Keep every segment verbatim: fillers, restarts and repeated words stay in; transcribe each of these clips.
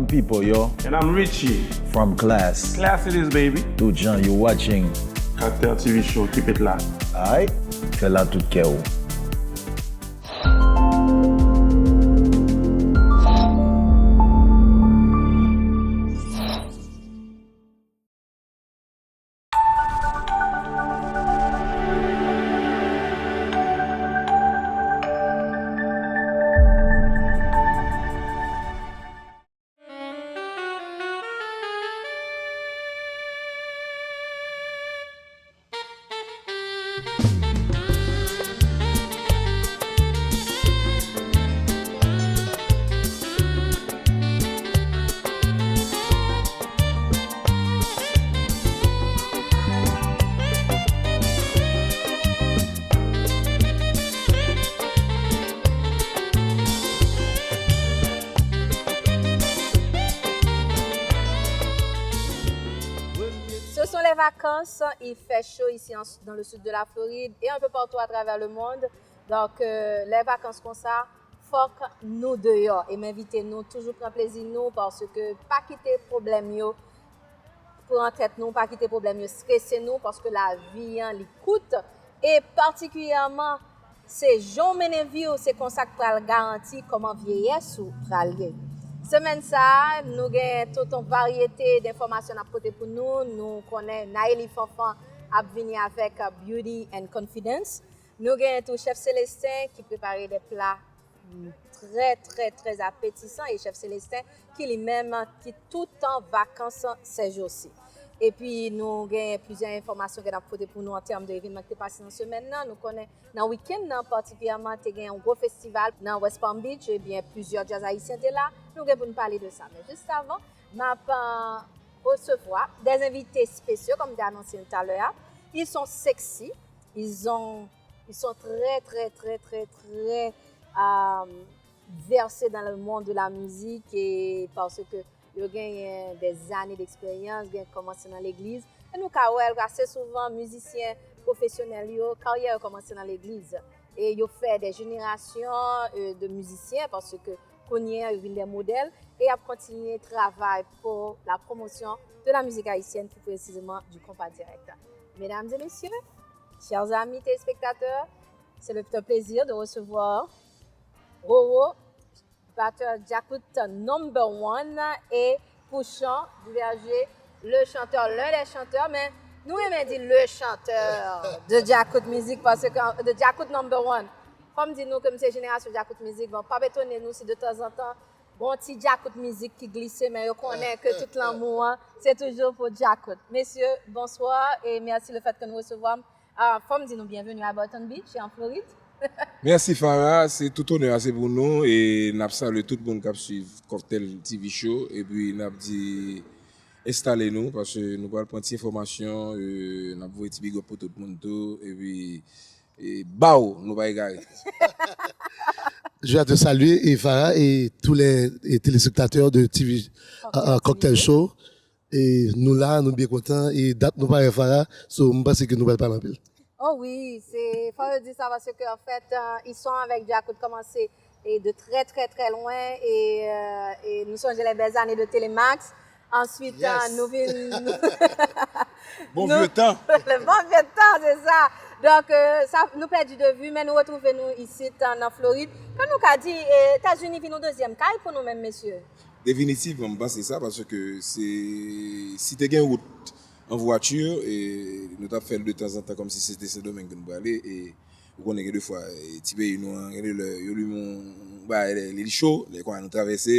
People, yo. And I'm Richie. From Class. Class it is, baby. Tout jan, you watching. Cocktail T V Show, keep it locked. Aight? Fè l a tout kè w. Ce sont les vacances, il fait chaud ici en- dans le sud de la Floride et un peu partout à travers le monde. Donc, euh, les vacances comme ça, fòk nou deyò. E m envite nou toujou pran plezi nou, paske pa kite pwoblèm yo pran tèt nou, pa kite pwoblèm yo strese nou, paske lavi an li kout. E patikilyèman, se jan w mennen vi w, se konsa k pral garanti kòman vyeyès ou pral ye. Semèn sa a, nou gen tout yon varyete d enfòmasyon n ap pote pou nou. Nou konnen Naëlie Fanfan ap vini avèk Beauty and Confidence. Nou gen tou Chèf Selesten ki prepare de pla trè, trè, trè apetisan e Chèf Selesten ki li menm ki toutan vakans ces jours-ci. Epi nou gen plizyè enfòmasyon ke n ap pote pou nou an tèm de evènman ki te pase nan semèn nan. Nou konnen nan wikenn nan patikilyèman te gen yon gwo festival nan West Palm Beach, ebyen plizyè djaz ayisyen te la. Nou gen pou n pale de sa. Men jis avan, m ap euh, resevwa des invités spéciaux, comme je l'ai annoncé tout à l'heure. Ils sont sexy, ils ont, ils sont très, très, très, très, très euh, versés dans le monde de la musique et parce que yo genyen des années d'expérience, gen kòmanse nan legliz. E nou ka wè l ase souvan mizisyen pwofesyonèl yo, karyè yo kòmanse nan legliz. E yo fè des générations euh, de musiciens parce que kounye a yo vin des modèles e y ap kontinye travay pour la promotion de la musique haïtienne, plus précisément du compas direct. Mesdames et messieurs, chers amis téléspectateurs, c'est le plaisir de recevoir Roro, batteur Djakout number one, et Pouchon Duverger, le chanteur, l'un des chanteurs, men nou renmen di le chanteur de Djakout Music, paske de Djakout number one. Fò m di nou ke m se jenerasyon Djakout Music, bon, p ap etone nou si de tanzantan gon ti Djakout Music ki glise, men yo konnen ke tout lanmou an se toujou pou Djakout. Mesye, bonswa e mèsi le fèt ke nou resevwa m. Ah, fò m di nou byenveni a Burton Beach, an Florid. Mèsi Farah, se tout onè a se pou nou e n ap salye tout moun k ap swiv Cocktail T V Show epi n ap di enstale nou paske nou pral pran ti enfòmasyon, euh, n ap voye ti big up pou tout moun tou epi e, baw nou pa egare. Je vais te saluer, et Farah, et tous les et téléspectateurs de T V euh, Cocktail Show. E nou la, nou byen kontan, e dat nou parèt Farah, so m panse ke nou pral pale anpil. Oh wi, se fò yo di sa paske an fèt, euh, ils sont avec Djakout kòmanse e de très très très loin e, euh, e nou sonje les belles années de Telemax. Answit, euh, nou vin Bon vye tan. Le bon vye tan, se sa. Donk, euh, sa nou pèdi de vi, men nou retwouve nou isit euh, nan Florid. Kan nou ka di, Etazini vin yon dezyèm kay pou nou menm, mesye? Definitivman, m panse sa paske se si te gen wout an vwati, e nou t ap fè l de tanzantan kòmsi se te Sendomeng ke nou prale e ou konnen gen de fwa e ti peyi nou an gen de lè yo li moun bagay lè li cho lè konsa nou travèse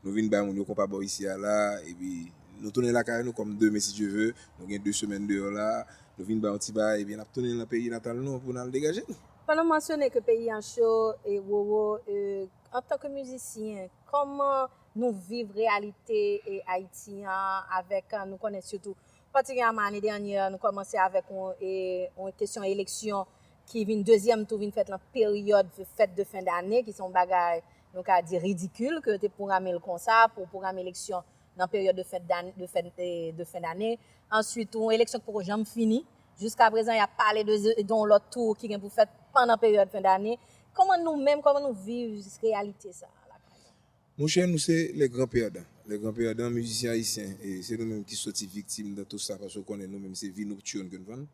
nou vin bay moun yo konpa bò isi a la epi nou tounen lakay nou kòm demen si Dye ve nou gen de semèn deyò la nou vin bay yon ti bagay epi n ap tounen nan peyi natal nou pou n al degaje nou. Pandan w mansyone ke peyi an cho e Roro, e, antanke mizisyen, kòman nou viv reyalite e Ayiti an avèk, nou konnen sitou patikilyèman ane dènyè nou kòmanse avèk yon e, yon kesyon eleksyon ki vin dezyèm tou vin fèt lan peryòd fèt de fen dane ki se yon bagay nou ka di ridikil ke yo te pwograme l konsa pou pwograme eleksyon nan peryòd de fen dane, de fen, e, de fen dane. Answit yon eleksyon ki poko janm fini. Jiska prezan y ap pale de, de yon lòt tou ki gen pou fèt pandan peryòd fen dane. Kòman nou menm, kòman nou viv reyalite sa a lakay nou? Monchè, nou se les grands perdants. Les grands perdants, mizisyen ayisyen, e se nou menm ki soti viktim nan tout sa, paske w konnen nou menm se vi noktiòn ke n vann.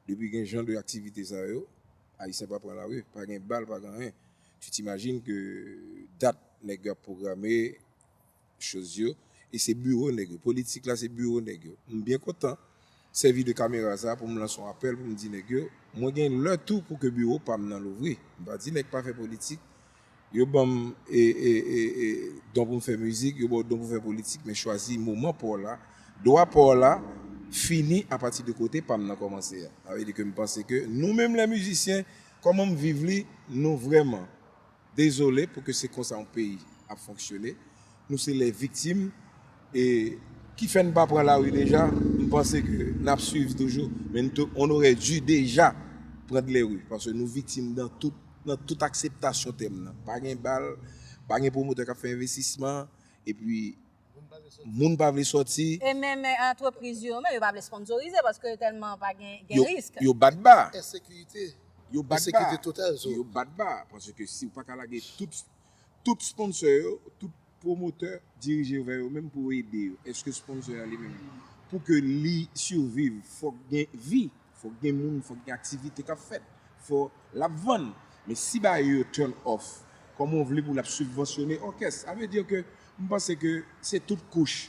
Depi gen jan de aktivite sa yo, Ayisyen pa pran lari, pa gen bal, pa gen anyen. Tu t'imagines que dat nèg yo ap pwograme choz yo, e se biwo nèg yo. Politik la, se biwo nèg yo. M byen kontan sèvi de kamera sa pou m lanse yon apèl pou m di nèg yo, mwen gen lè tou pou ke biwo pa m nan louvri. M pa di nèg pa fè politik. Yo ban m e, e, e, e, don pou m fè mizik, yo ba w don pou fè politik, men chwazi moman pa w la. Dwa pa w la fini apati de kote pa m nan kòmanse a. Sa vle di ke m panse ke nou menm lè mizisyen, kòman m viv li, nou vrèman dezole pou ke se konsa yon peyi ap fonksyone. Nou se lè viktim e ki fè n pa pran lari deja, m panse ke n ap swiv toujou, men nou te, on aurait dû deja pran de lè wi, paske nou viktim nan tout, nan tout akseptasyon tèm nan. Pa gen bal, pa gen pwomotè k ap fè envestisman, epi moun pa vle sòti. E menm antrepriz yo, menm yo pa vle sponsorize paske tèlman pa gen, gen risk. Yo bat ba. Ensekirite. Yo bat ba. Ensekirite total, so. Yo bat ba. Paske si w pa ka lage tout, tout sponsor yo, tout pwomotè dirije vè yo menm pou ede yo. Èske sponsor a li menm, pou ke li siviv, fòk gen vi, fòk gen moun, fòk gen aktivite k ap fèt, fò l ap vann. Men si bagay yo turn off, kòman w vle pou l ap sibvansyone òkès? Sa vle di ke m panse ke se tout kouch,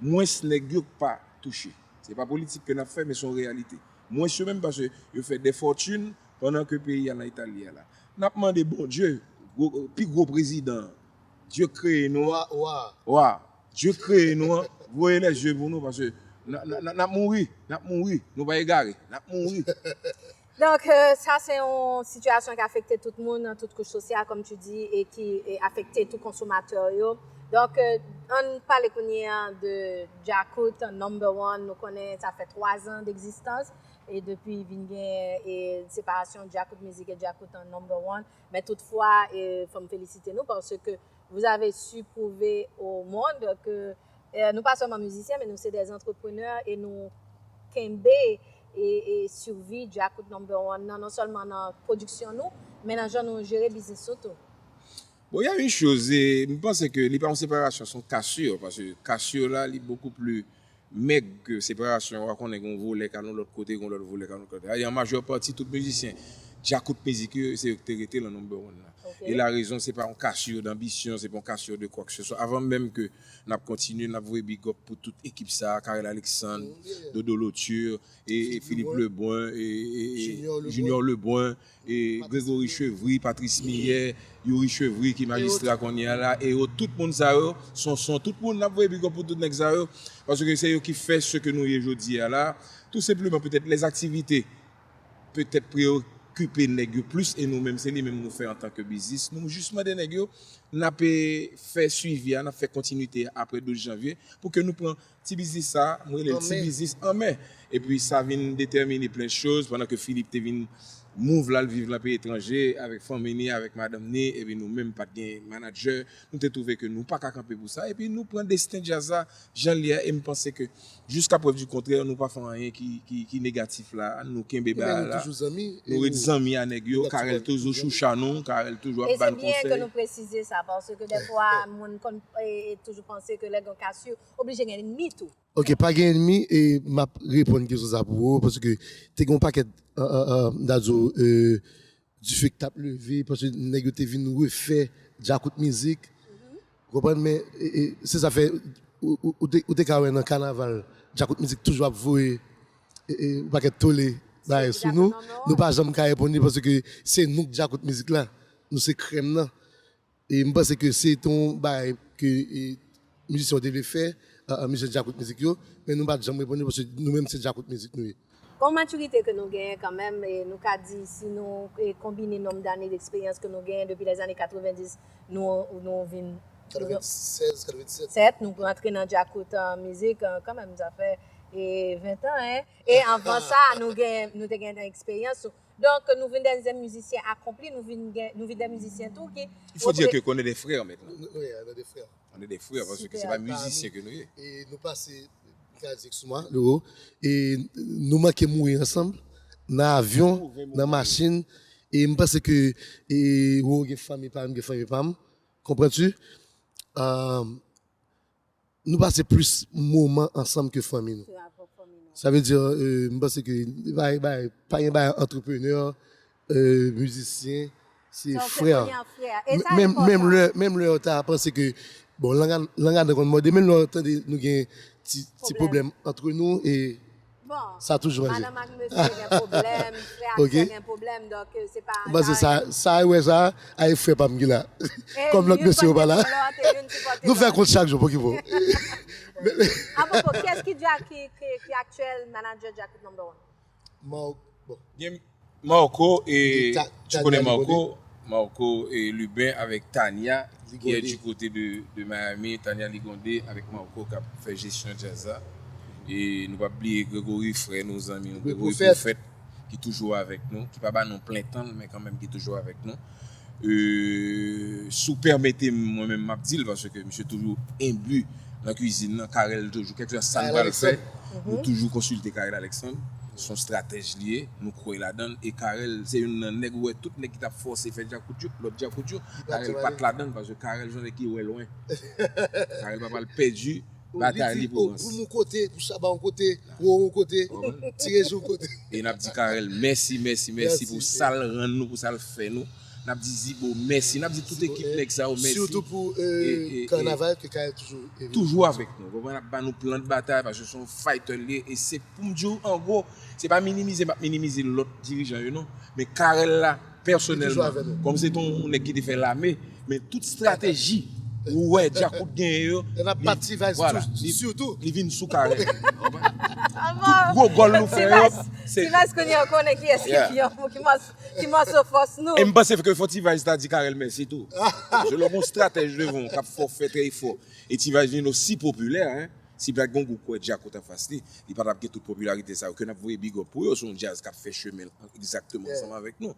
mwens nèg yo k pa touche. Se pa politik ke n ap fè, men se yon reyalite. Mwens yo menm, paske yo fè de fòtin pandan ke peyi a nan eta li ye la. N ap mande Bondye, gwo, pi gwo prezidan, Dye kreye nou an. Wa, wa. Wa. Dye kreye nou an, voye lèzye pou nou, paske n, n, n, n ap mouri, n ap mouri, nou pa egare, n ap mouri. Donk, euh, sa se yon sitiyasyon ki afekte tout moun, tout kouch sosyal, comme tu dis, e ki e afekte tout konsomatè yo. Donk, euh, ann pale kounye a de Djakout number one. Nou konnen sa fè twa zan d'egzistans, e depi vin gen e separasyon Djakout Mizik e Djakout number one. Men toutfwa, e fò m felisite nou, paske vous avez su prouver au monde que, euh, nou pa sèlman mizisyen, men nou se des entrepreneurs e nou kenbe e, e sivi Djakout number one nan, non sèlman nan pwodiksyon nou, men nan jan nou jere biznis nou tou. Bon, y a une chose, e m panse ke li pa yon separasyon, se yon kasir, paske kasir la, li beaucoup plus mèg ke separasyon, w a konnen gen yon volè k al yon lòt kote, gen yon lòt volè k al yon lòt kote. E an majè pati, tout mizisyen Djakout Mizik yo, se yo ki te rete nan number one la. Ok. E la rezon, se pa yon kasir d'anbisyon, se pa yon kasir de quoi que ce soit. Avan menm ke n ap kontinye, n ap voye big up pou tout ekip sa, Carel Alexandre, Dodo Lauture, e, e Philippe Lebrun, e, e, e Junior Lebrun, e Gregory Chevry, Patrice Millet, Youri Chevry ki majistra kounye a la, e yo, tout moun sa yo, Sonson, tout moun, n ap voye big up pou tout nèg sa yo, paske se yo ki fè ce que nou ye jodi a la. Tou senpleman, petèt, les activités petèt preokipe nèg yo plis, e nou menm, se li menm nou fè antanke biznis. Nou jis mande nèg yo, n ap, e, fè swivi a, n ap fè kontinite a apre douz janvye, pou ke nou pran ti biznis sa, mwen rele l ti biznis an men. Epi sa vin detèmine plen choz, pandan ke Philippe te vin move l al viv nan peyi etranje avèk fanmi ni, avèk madanm ni, epi nou menm pa t gen manadjè, nou te twouve ke nou pa ka kanpe pou sa, epi nou pran desten djaz la jan l ye a, e m panse ke jiska prèv di kontrè, nou pa fè anyen ki, ki, ki negatif la, nou kenbe bagay la, nou ret zanmi a nèg yo, Carel toujou choucha nou, Carel toujou ap ba n konsèy. E se byen ke nou presize sa, paske dèfwa, moun konn, e, e toujou panse ke lè gen yon kasir, oblije gen ènmi tou. Ok, pa gen ènmi, e m ap reponn kesyon sa pou ou, paske te gen yon pakèt, euh, euh, euh, m ta di w, euh, dife k t ap leve, paske nèg yo te vin refè Djakout Mizik. Ou konprann, men, e, e, se sa fè, ou, ou, ou te, ou te ka wè nan kanaval, Djakout Mizik toujou ap voye, e, e, yon pakèt tole, bagay sou nou. Nou pa janm ka reponn li, paske se nou k Djakout Mizik la. Nou se krèm nan. E m panse ke se te yon bagay ke, e, mizisyen yo te vle fè, a, a, mizisyen Djakout Mizik yo, men nou pa t janm reponn yo, paske nou menm se Djakout Mizik nou ye. Gon matirite ke nou genyen kanmenm, e nou ka di si nou, e, konbine nonb dane d'eksperyans ke nou genyen depi lèzane katrevendis, nou, nou vin katrevensèz, katrevensèt, nou rantre nan Djakout, e, Mizik, e, kanmenm, sa fè, e, ven tan, en. E anvan sa, nou gen, nou te gen eksperyans. Donk, nou vin de mizisyen akonpli, nou vin gen, nou vin de mizisyen tou ki... Il faut dire que qu'on est des frères maintenant. Wi, on est des frères. On est des frères, paske se pa mizisyen ke nou ye. E nou pase, m ka di, excuse-moi, Loro, e nou manke mouri ansanm, nan avyon, nan machin, e m panse ke, e, Roro gen fanmi pa m, gen fanmi pa m, konprann tu? euh, nou pase plis moman ansanm ke fanmi nou. Sa vle di, euh, m panse ke pa, pa, pa gen bagay antreprenè, euh, mizisyen, se frè. Menm, menm lè, menm lè w ta panse ke, bon, lang a, lang a dan konn mòde, menm lè w tande nou gen ti, ti pwoblèm ant nou e sa toujou rive. Madanm ak mesye gen pwoblèm, frè ak sè gen pwoblèm, donk, euh, se pa. M panse sa, sa, wè sa, ay frè pa m ki la. Kòm lòt mesye yo pa la. Nou fè kont chak jou, pokipo. Apwopo, kiyès ki, ki, ki, ki aktyèl manager Djakout number one? Marco, bon. Gen Marco e, tu connais Marco? Marco e Lubin avec Tania, qui est du côté de, de Miami. Tania Ligonde avec Marco k ap fè jesyon djaz la. E nou p ap bliye Gregory, frè nou, zanmi nou, Gregory Prophète, ki toujou avèk nou, ki pa ba nou plen tan l, men kanmenm ki toujou avèk nou. Euh, si w pèmete m, mwen menm m ap di l, paske misye toujou enbi nan kwizin nan, Carel toujou, kèlkeswa sa n pral fè, nou toujou konsilte Carel Alexandre. Se yon stratèj li ye, nou kwè ladan l. E Carel, se youn nan nèg ou wè, tout nèg ki t ap fòse fè djakout yo, lòt djakout yo, Carel pa t ladan l, paske Carel se yon nèg ki wè lwen. Carel pa pral pèdi batay li pou Rans. Pou moun kote, pou Shabba yon kote, pou yon kote, Ti Rejou yon kote. E n ap di Carel mèsi, mèsi, mèsi pou sa l rann nou, pou sa l fè nou. N ap di Zibo mèsi, n ap di tout ekip nèg sa yo mèsi. Sitou pou, euh, Kanaval ke Carel toujou toujou avèk nou. Konprann, ap ba nou plan de batay, paske se yon fighter li ye, e se pou m di w, an gwo, se pa minimize m ap minimize lòt dirijan yo non, men Carel la, pèsonèlman, kòm se te yon nèg ki te fè lame, men tout estrateji ou wè Djakout genyen yo, li, vwala, li, li vin sou Carel. Tout gwo gòl nou fè yo, se T-Vice kounye a konnen kiyès ki pi an, ki mòso, ki mòso fòs nou. E m panse ke fò T-Vice ta di Carel mèsi tou. Paske lè w gen yon stratèj devan w k ap fè w fè trè efò, e T-Vice vin osi popilè, hein, si pa t gen yon gwoup kwè Djakout anfas li, li pa t ap gen tout popilarite sa yo ke n ap voye big up pou yo, se yon djaz k ap fè chemen l egzakteman ansanm avèk nou.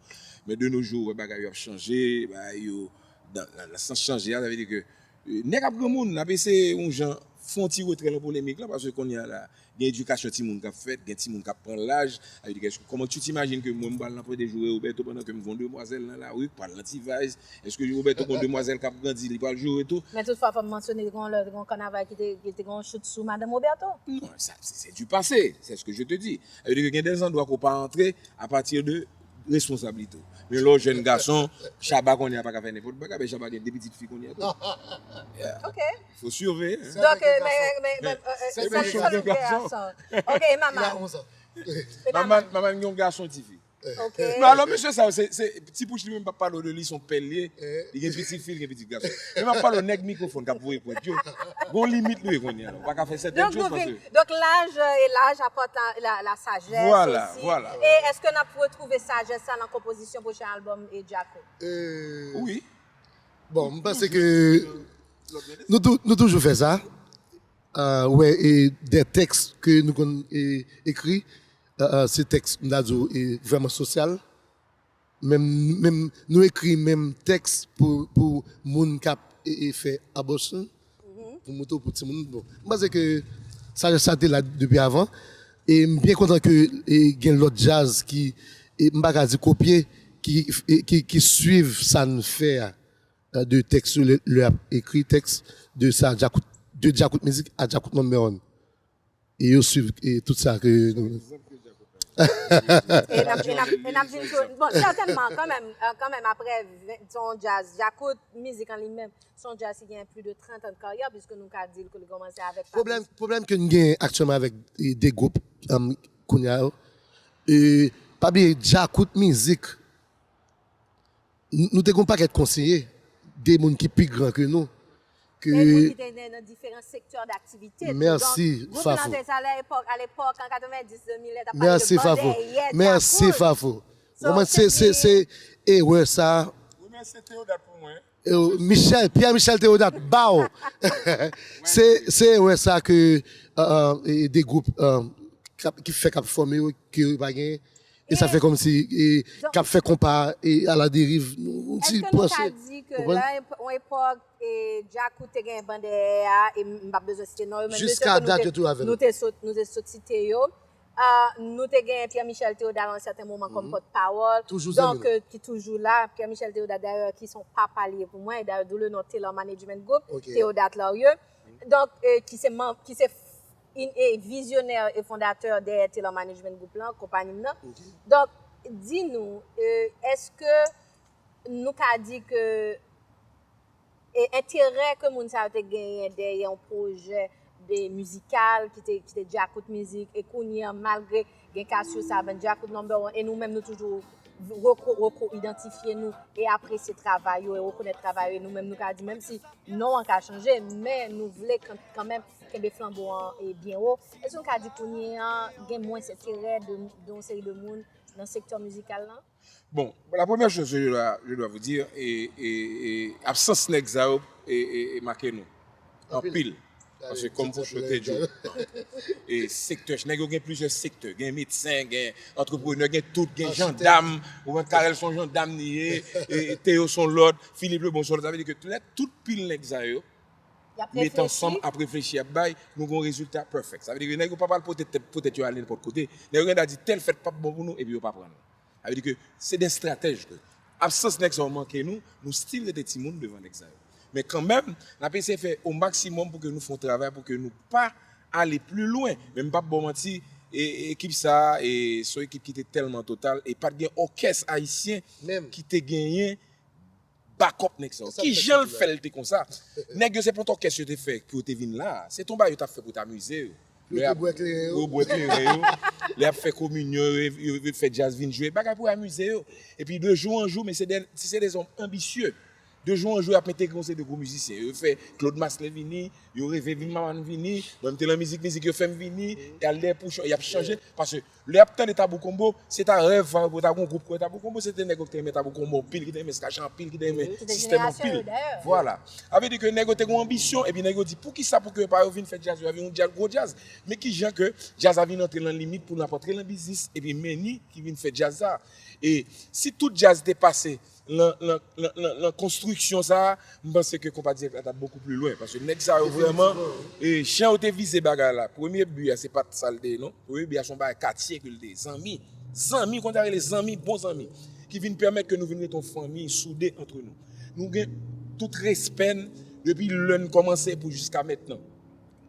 Men de nos jours, wè bagay yo ap chanje, bagay yo nan, nan, nan sans chanje a, sa vle di ke, euh, nèg ap granmoun, n ap eseye yon jan fè yon ti retrè nan polemik la, paske kounye a la, gen edikasyon timoun k ap fèt, gen timoun k ap pran laj, sa vle di ke, kòman tu t'imagines ke mwen m pral nan pwente joure Roberto pandan ke m gen yon demwazèl nan lari k pral nan T-Vice, èske Roberto gen yon demwazèl k ap grandi, li pral joure tou? Men toutfwa, fò m mansyone, te gen yon lè, te gen yon kanaval ki te, ki te gen yon chout sou madanm Roberto. Non, sa, c'est, c'est du passé, c'est ce que je te dis. Sa vle di ke gen de zandwa ke w pa antre a pati de responsablite w. Men lè w jèn gason, Shabba kounye a pa ka fè nenpòt bagay, men Shabba gen de pitit fi kounye a tou. Ok. Fò siveye, hein. Donk, euh, men, men, men, euh, euh, sèl gason. Ok, e manman? Manman, manman gen yon gason, tifi. Ok. Non, alò, mesye sa yo, se, se, Ti Pouch li menm p ap pale w de li, se yon pèl li ye. Li gen pitit fi, li gen pitit gason. Men m ap pale w nèg mikwofòn k ap voye pwent yo. Gon limit nou ye kounye a la. Ou pa ka fè sèten choz paske. Donk, laj, euh, e laj apòte la, la, la sajès osi. Vwala, vwala. E èske n ap retwouve sajès sa nan konpozisyon pwochen albòm e Djakout? Wi. Bon, m panse ke nou tou-, nou toujou fè sa. Euh, wè, e de tèks ke nou konn, e, ekri, euh, euh, se tèks, m ta di w, e vrèman sosyal. Menm, menm, nou ekri menm tèks pou, pou moun k ap, e, e fè abòsyon, pou mouton, pou timoun. Bon, m panse ke sajès sa te la depi avan. E m byen kontan ke, e, gen lòt djaz ki, e, m pa ka di kopye, ki, e, ki, ki swiv sa n fè a. Euh, de tèks yo, lè, lè y ap ekri tèks de sa, Djakout, de Djakout Mizik a Djakout Number One. E yo swiv, e tout sa ke nou. E n ap, e n ap, e n ap vin sou, bon, sètènman, kanmenm, euh, kanmenm, apre ven, se yon djaz, Djakout Mizik an li menm, se yon djaz ki gen plis de trant an de karyè, piske nou ka di l ke li kòmanse avèk Papis. Pwoblèm, pwoblèm ke n gen aktyèlman avèk, e, de gwoup, um, kounye a yo, e, pa bliye, Djakout Mizik, n-, nou te gen yon pakèt konseye, de moun ki pi gran ke nou, ke... Men moun ki te nan, nan diferan sektè daktivite tou. Mèsi, Fafo. Donk, gwoup lan te sa, a lepòk, a lepòk, an katrevenndis, de mil, t ap pale de bandèyè, Djakout. Mèsi, Fafo. Mèsi, Fafo. Vrèman, se, se, se erè sa. Remèsye Théodat pou mwen. E, Michel, Pierre Michel Théodat, baw! Se, se erè sa ke, euh, euh, e, de gwoup, euh, k ap, ki fè k ap fòme yo, ke yo pa gen. E sa fè kòmsi, e, k ap fè konpa, e, aladeriv, nou, nou ti panse. Èske nou ka di ke lè yon epòk, e, Djakout te gen bandèyè a, e m, m p ap bezwen site non yo, men mesye ke nou te, nou te sot, nou te sot site yo, Ah, nou te gen Pierre Michel Théodat nan sèten moman kòm pòtpawòl. Toujou zanmi nou. Donk, euh, ki toujou la. Pierre Michel Théodat, dayè, ki se yon papa li ye pou mwen, e dayè, d'où le nom Taylor Management Group, Théodat Larieux. Donk, euh, ki se manm, ki se in, e vizyonè e fondatè dèyè Taylor Management Group lan, konpayi m nan. Donk, di nou, euh, èske nou ka di ke e enterè ke moun sa yo te genyen dèyè yon pwojè de mizikal ki te, ki te djakout mizik, e kounye a, malgre gen Casio sa, ben, djakout number one, e nou menm nou toujou reko-, reko-, idantifye nou e apresye travay yo e rekonèt travay yo, e nou menm nou ka di, menm si non an ka chanje, men nou vle kan-, kanmenm kenbe flanbo an e byen wo. Èske nou ka di kounye a gen mwens enterè de, de yon seri de moun nan sektè mizikal lan? Bon, la première chose que je dois, je dois vous dire, e, e, e absans nèg sa yo e, e, e make nou anpil. Paske kòm pou chote Djo, e sektè, nèg yo gen plizyè sektè, gen medsen, gen antreprenè, gen tout, gen jandam, ou wè Carel se yon jandam li ye, e, e Théo se yon lòt, Philippe Lebon se yon lòt, sa vle di ke lè tout pil nèg sa yo met ansanm, ap reflechi, ap bay, nou gen yon rezilta perfect. Sa vle di ke nèg yo pa pral pote tèt, pote tèt yo ale nenpòt kote. Nèg yo gen dwa di tèl fèt p ap bon pou nou, epi yo pa pran l. Sa vle di ke se de stratèj ke absans nèg sa yo manke nou, nou still rete timoun devan nèg sa yo. Men kanmenm, n ap eseye fè o maksimòm pou ke nou fè yon travay pou ke nou pa ale pli lwen. Men m p ap ba w manti, e, e, ekip sa a, e, se yon ekip ki te tèlman total, e pa t gen òkès ayisyen ki te genyen backup nèg sa yo. Kijan l fè l te konsa? Nèg yo se pa t òkès yo te fè pou yo te vin la. Se t on bagay yo t ap fè pou t amize yo. Yo te bwè kleren yo. Yo bwè kleren yo. Lè y ap fè kominyon, yo, yo, yo fè djaz vin jwe. Bagay pou amize yo. Epi de jou an jou, men se de, se de zòm anbisye. De jou an jou, y ap entegre yon seri de gwo mizisyen. Yo fè Claude Maslin vini, yo reve vin Maman vini, mwen m te lan mizik, mizik yo fè m vini, y al dèyè Pouchon, y ap chanje. Paske lè y ap tande Tabou Combo, se ta rèv pa rapò ta gon gwoup kwè Tabou Combo, se te nèg yo ki te renmen Tabou Combo anpil, ki te renmen Skacha anpil, ki te renmen Sistèm anpil. Vwala. Sa vle di ke nèg yo te gon anbisyon, epi nèg yo di, poukisa pou ke pa yo vin fè djaz yo, vin yon djaz, gwo djaz. Men kijan ke djaz la vin antre lan limit pou l ap antre lan biznis, epi Manny ki vin fè djaz sa. E si tout djaz te pase lan, lan, lan, lan, lan konstriksyon sa a, m panse ke konpa dirèk la t ap bokou pli lwen. Paske nèg sa yo vrèman, e, jan yo te vize bagay la, premye bi a se pa t sa l te ye non. Premye bi a se yon bagay katye ke l te ye. Zanmi. Zanmi, konn sa rele zanmi, bon zanmi. Ki vin pèmèt ke nou vin rete yon fanmi soude antre nou. Nou gen tout respè n depi lè n kòmanse pou jiska mentnan.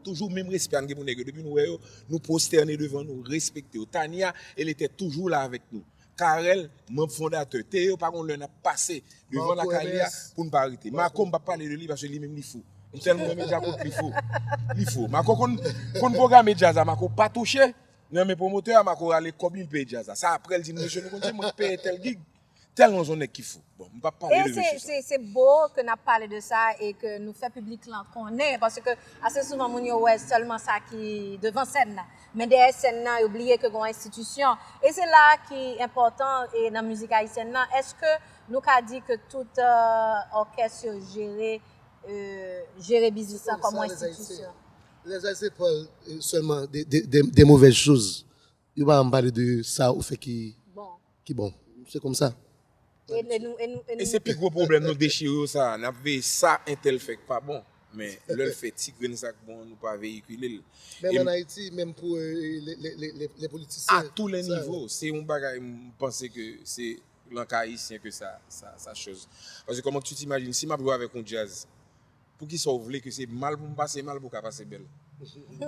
Toujou menm respè a n gen pou nèg yo. Depi nou wè yo, nou pwostène devan nou, respekte yo. Tania, elle était toujours là avec nous. Carel, manm fondatè. Théo, pa gon lè n ap pase devan lakay li a pou n pa rete. Marco, m p ap pale de li paske li menm li fou. M tèlman renmen djakout, li fou. Li fou. Marco konn, konn pwograme djaz la, Marco pa touche nan men pwomotè a, Marco rale kòb li, l peye djaz la. Sa apre l di m, mesye, nou konn se mwen k peye tèl gig. Tèlman se yon nèg ki fou. Bon, m p ap pale de mesye sa. E se, se, se bo ke n ap pale de sa e ke nou fè piblik lan konnen, paske ase souvan moun yo wè sèlman sa ki devan sèn nan. Men dèyè sèn nan, yo bliye ke gen yon enstitisyon. E se la ki enpòtan e nan mizik ayisyèn nan. Èske nou ka di ke tout, euh, òkès yo jere, euh, jere biznis lan kòm yon enstitisyon? Les Haïtiens parlent, euh, seulement des, des, des, des mauvaises choses. Yo pa janm pale de sa ou fè ki, ki bon. Se konsa. E, e nou, e nou, e nou. E se pi gwo pwoblèm nou dechire yo sa. N ap veye sa entèl fè k pa bon. Men lè l fè ti grenn sa k bon, nou pa veyikile l. Menm ann Ayiti, menm pou, euh, les, les, les, les politiciens. À tous les niveaux. Se yon bagay, m panse ke se lan ka ayisyen ke sa, sa, sa choz. Paske kòman tu t'imagines, si m ap jwe avèk yon djaz, poukisa w vle ke se mal pou m pase mal pou w ka pase bèl?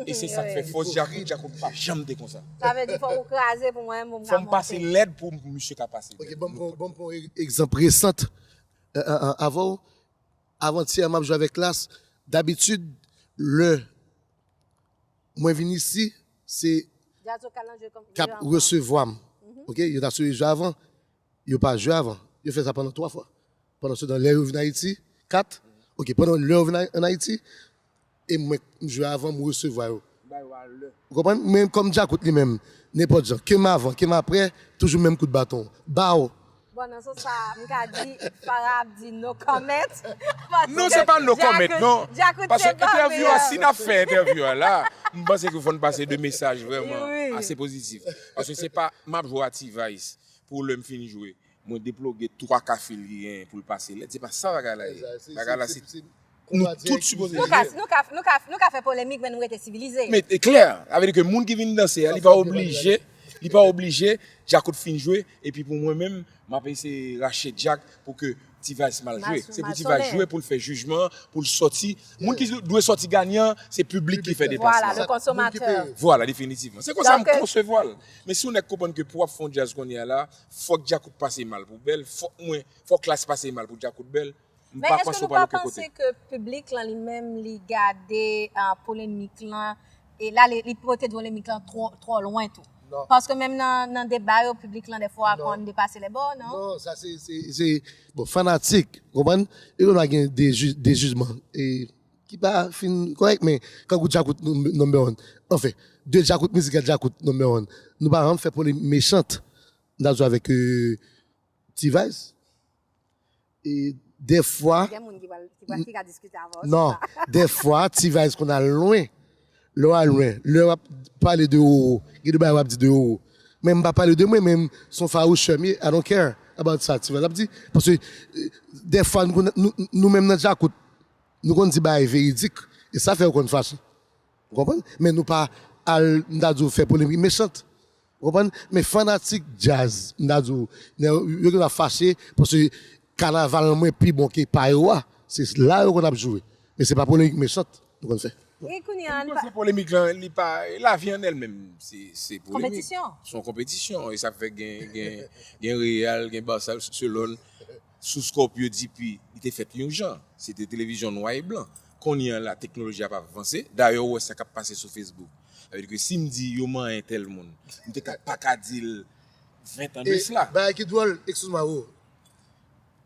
E se sa k fè fòs Djakout, Djakout pa janm te konsa. Sa vle di fòk ou kraze pou mwen menm pou m ka monte. Fò m pase lèd pou misye ka pase bèl. Ok, ban m pran, ban m pran yon egzanp resan, euh, euh, euh, avè w. Avantyè, m ap jwe avèk Klass. Dabitid, lè mwen vin isi, se k ap resevwa m. Ok, yo ta sipoze jwe avan. Yo pa jwe avan. Yo fè sa pandan twa fwa. Pandan se tan, lè yo vin Ayiti, kat. Ok, pandan lè yo vin Ay-, ann Ayiti, e mwen, m jwe avan, m resevwa yo. Ou konprann? Men kòm Djakout li menm, nenpòt jan, ke m avan, ke m aprè, toujou menm kout baton. Baw! Bon, nan sans sa, m ka di, Farah ap di no comment. Non, se pa no comment, non. Paske entèvyou a, si n ap fè entèvyou a la, m panse ke fò n pase de mesaj vrèman ase pozitif. Paske se pa, m ap jwe a T-Vice pou lè m fin jwe. Mwen deploge twa kafe l genyen pou l pase lèd. Se pa sa bagay la ye. Bagay la se Nou tout sipoze jwe. Nou ka, nou ka, nou ka, nou ka fè polemik, men nou rete sivilize. Men e klè, sa vle di ke moun ki vin danse a, li pa oblije, li pa oblije, djakout fin jwe, epi pou mwen menm, m ap eseye rache djak pou ke T-Vice mal jwe. Se pou T-Vice jwe, pou l fè jijman, pou l sòti. Moun ki dwe sòti ganyan, se piblik ki fè deplasman. Vwala, le konsomatè. Vwala, definitivman. Se konsa m konsevwa l. Men si yon nèg konprann ke pou w ap fè yon djaz kounye a la, fòk djakout pase mal pou bèl, fòk mwen, fòk Klass pase mal pou djakout bèl, m pa panse w pral okenn kote. Men èske nou pa panse ke piblik lan li menm li gade ah, polemik lan e la li, li pote polemik lan twò, twò lwen tou? Non. Paske menm nan, nan deba yo, piblik lan dèfwa konn depase lè bò, non? Non, sa se, se, se, bon, fanatik, konprann? E nou gen de, de jijman e, ki pa fin kòrèk, men kangou djakout number one. Anfen, de djakout mizikal djakout number one. Nou pa janm fè polemik mechant, m ta di avèk euh, T-Vice. E dèfwa. Gen moun ki pral, ki pral, ki ka diskite avè w sou sa. Non, dèfwa, T-Vice konn al lwen. Lè w al lwen, lè w ap pale de Roro, gen de bagay w ap di de Roro. Men m pa pale de mwen, men m se yon fawouchè m ye, I don't care about sa, T-Vice ap di. Paske euh, dèfwa, nou, nou, nou menm nan djakout, nou konn di bagay veridik, e sa fè yo konn fache. Ou konprann? Men nou pa al, m ta di w, fè polemik mechant. Ou konprann? Men fanatik djaz, m ta di w, yo gen dwa fache paske kanaval mwen pi bon ke pa yo a. Se la yo konn ap jwe. Men se pa polemik mechant nou konn fè. E kounye a, nou pa. Se polemik lan, li pa, lavi an èl menm, se, se polemik. Konpetisyon. Se yon konpetisyon, e sa fè gen, gen, gen Real, gen Barça, selon sou Scorpio D P, li te fèt yon jan. Se te televizyon nwa e blan. Kounye a la, teknoloji ap avanse. Dayè, ou wè sa k ap pase sou Facebook. Sa vle di ke si m di yo manyen tèl moun, m te ka pa ka di l ven tan de sila. Bagay ki dwòl, excuse-moi, Roro.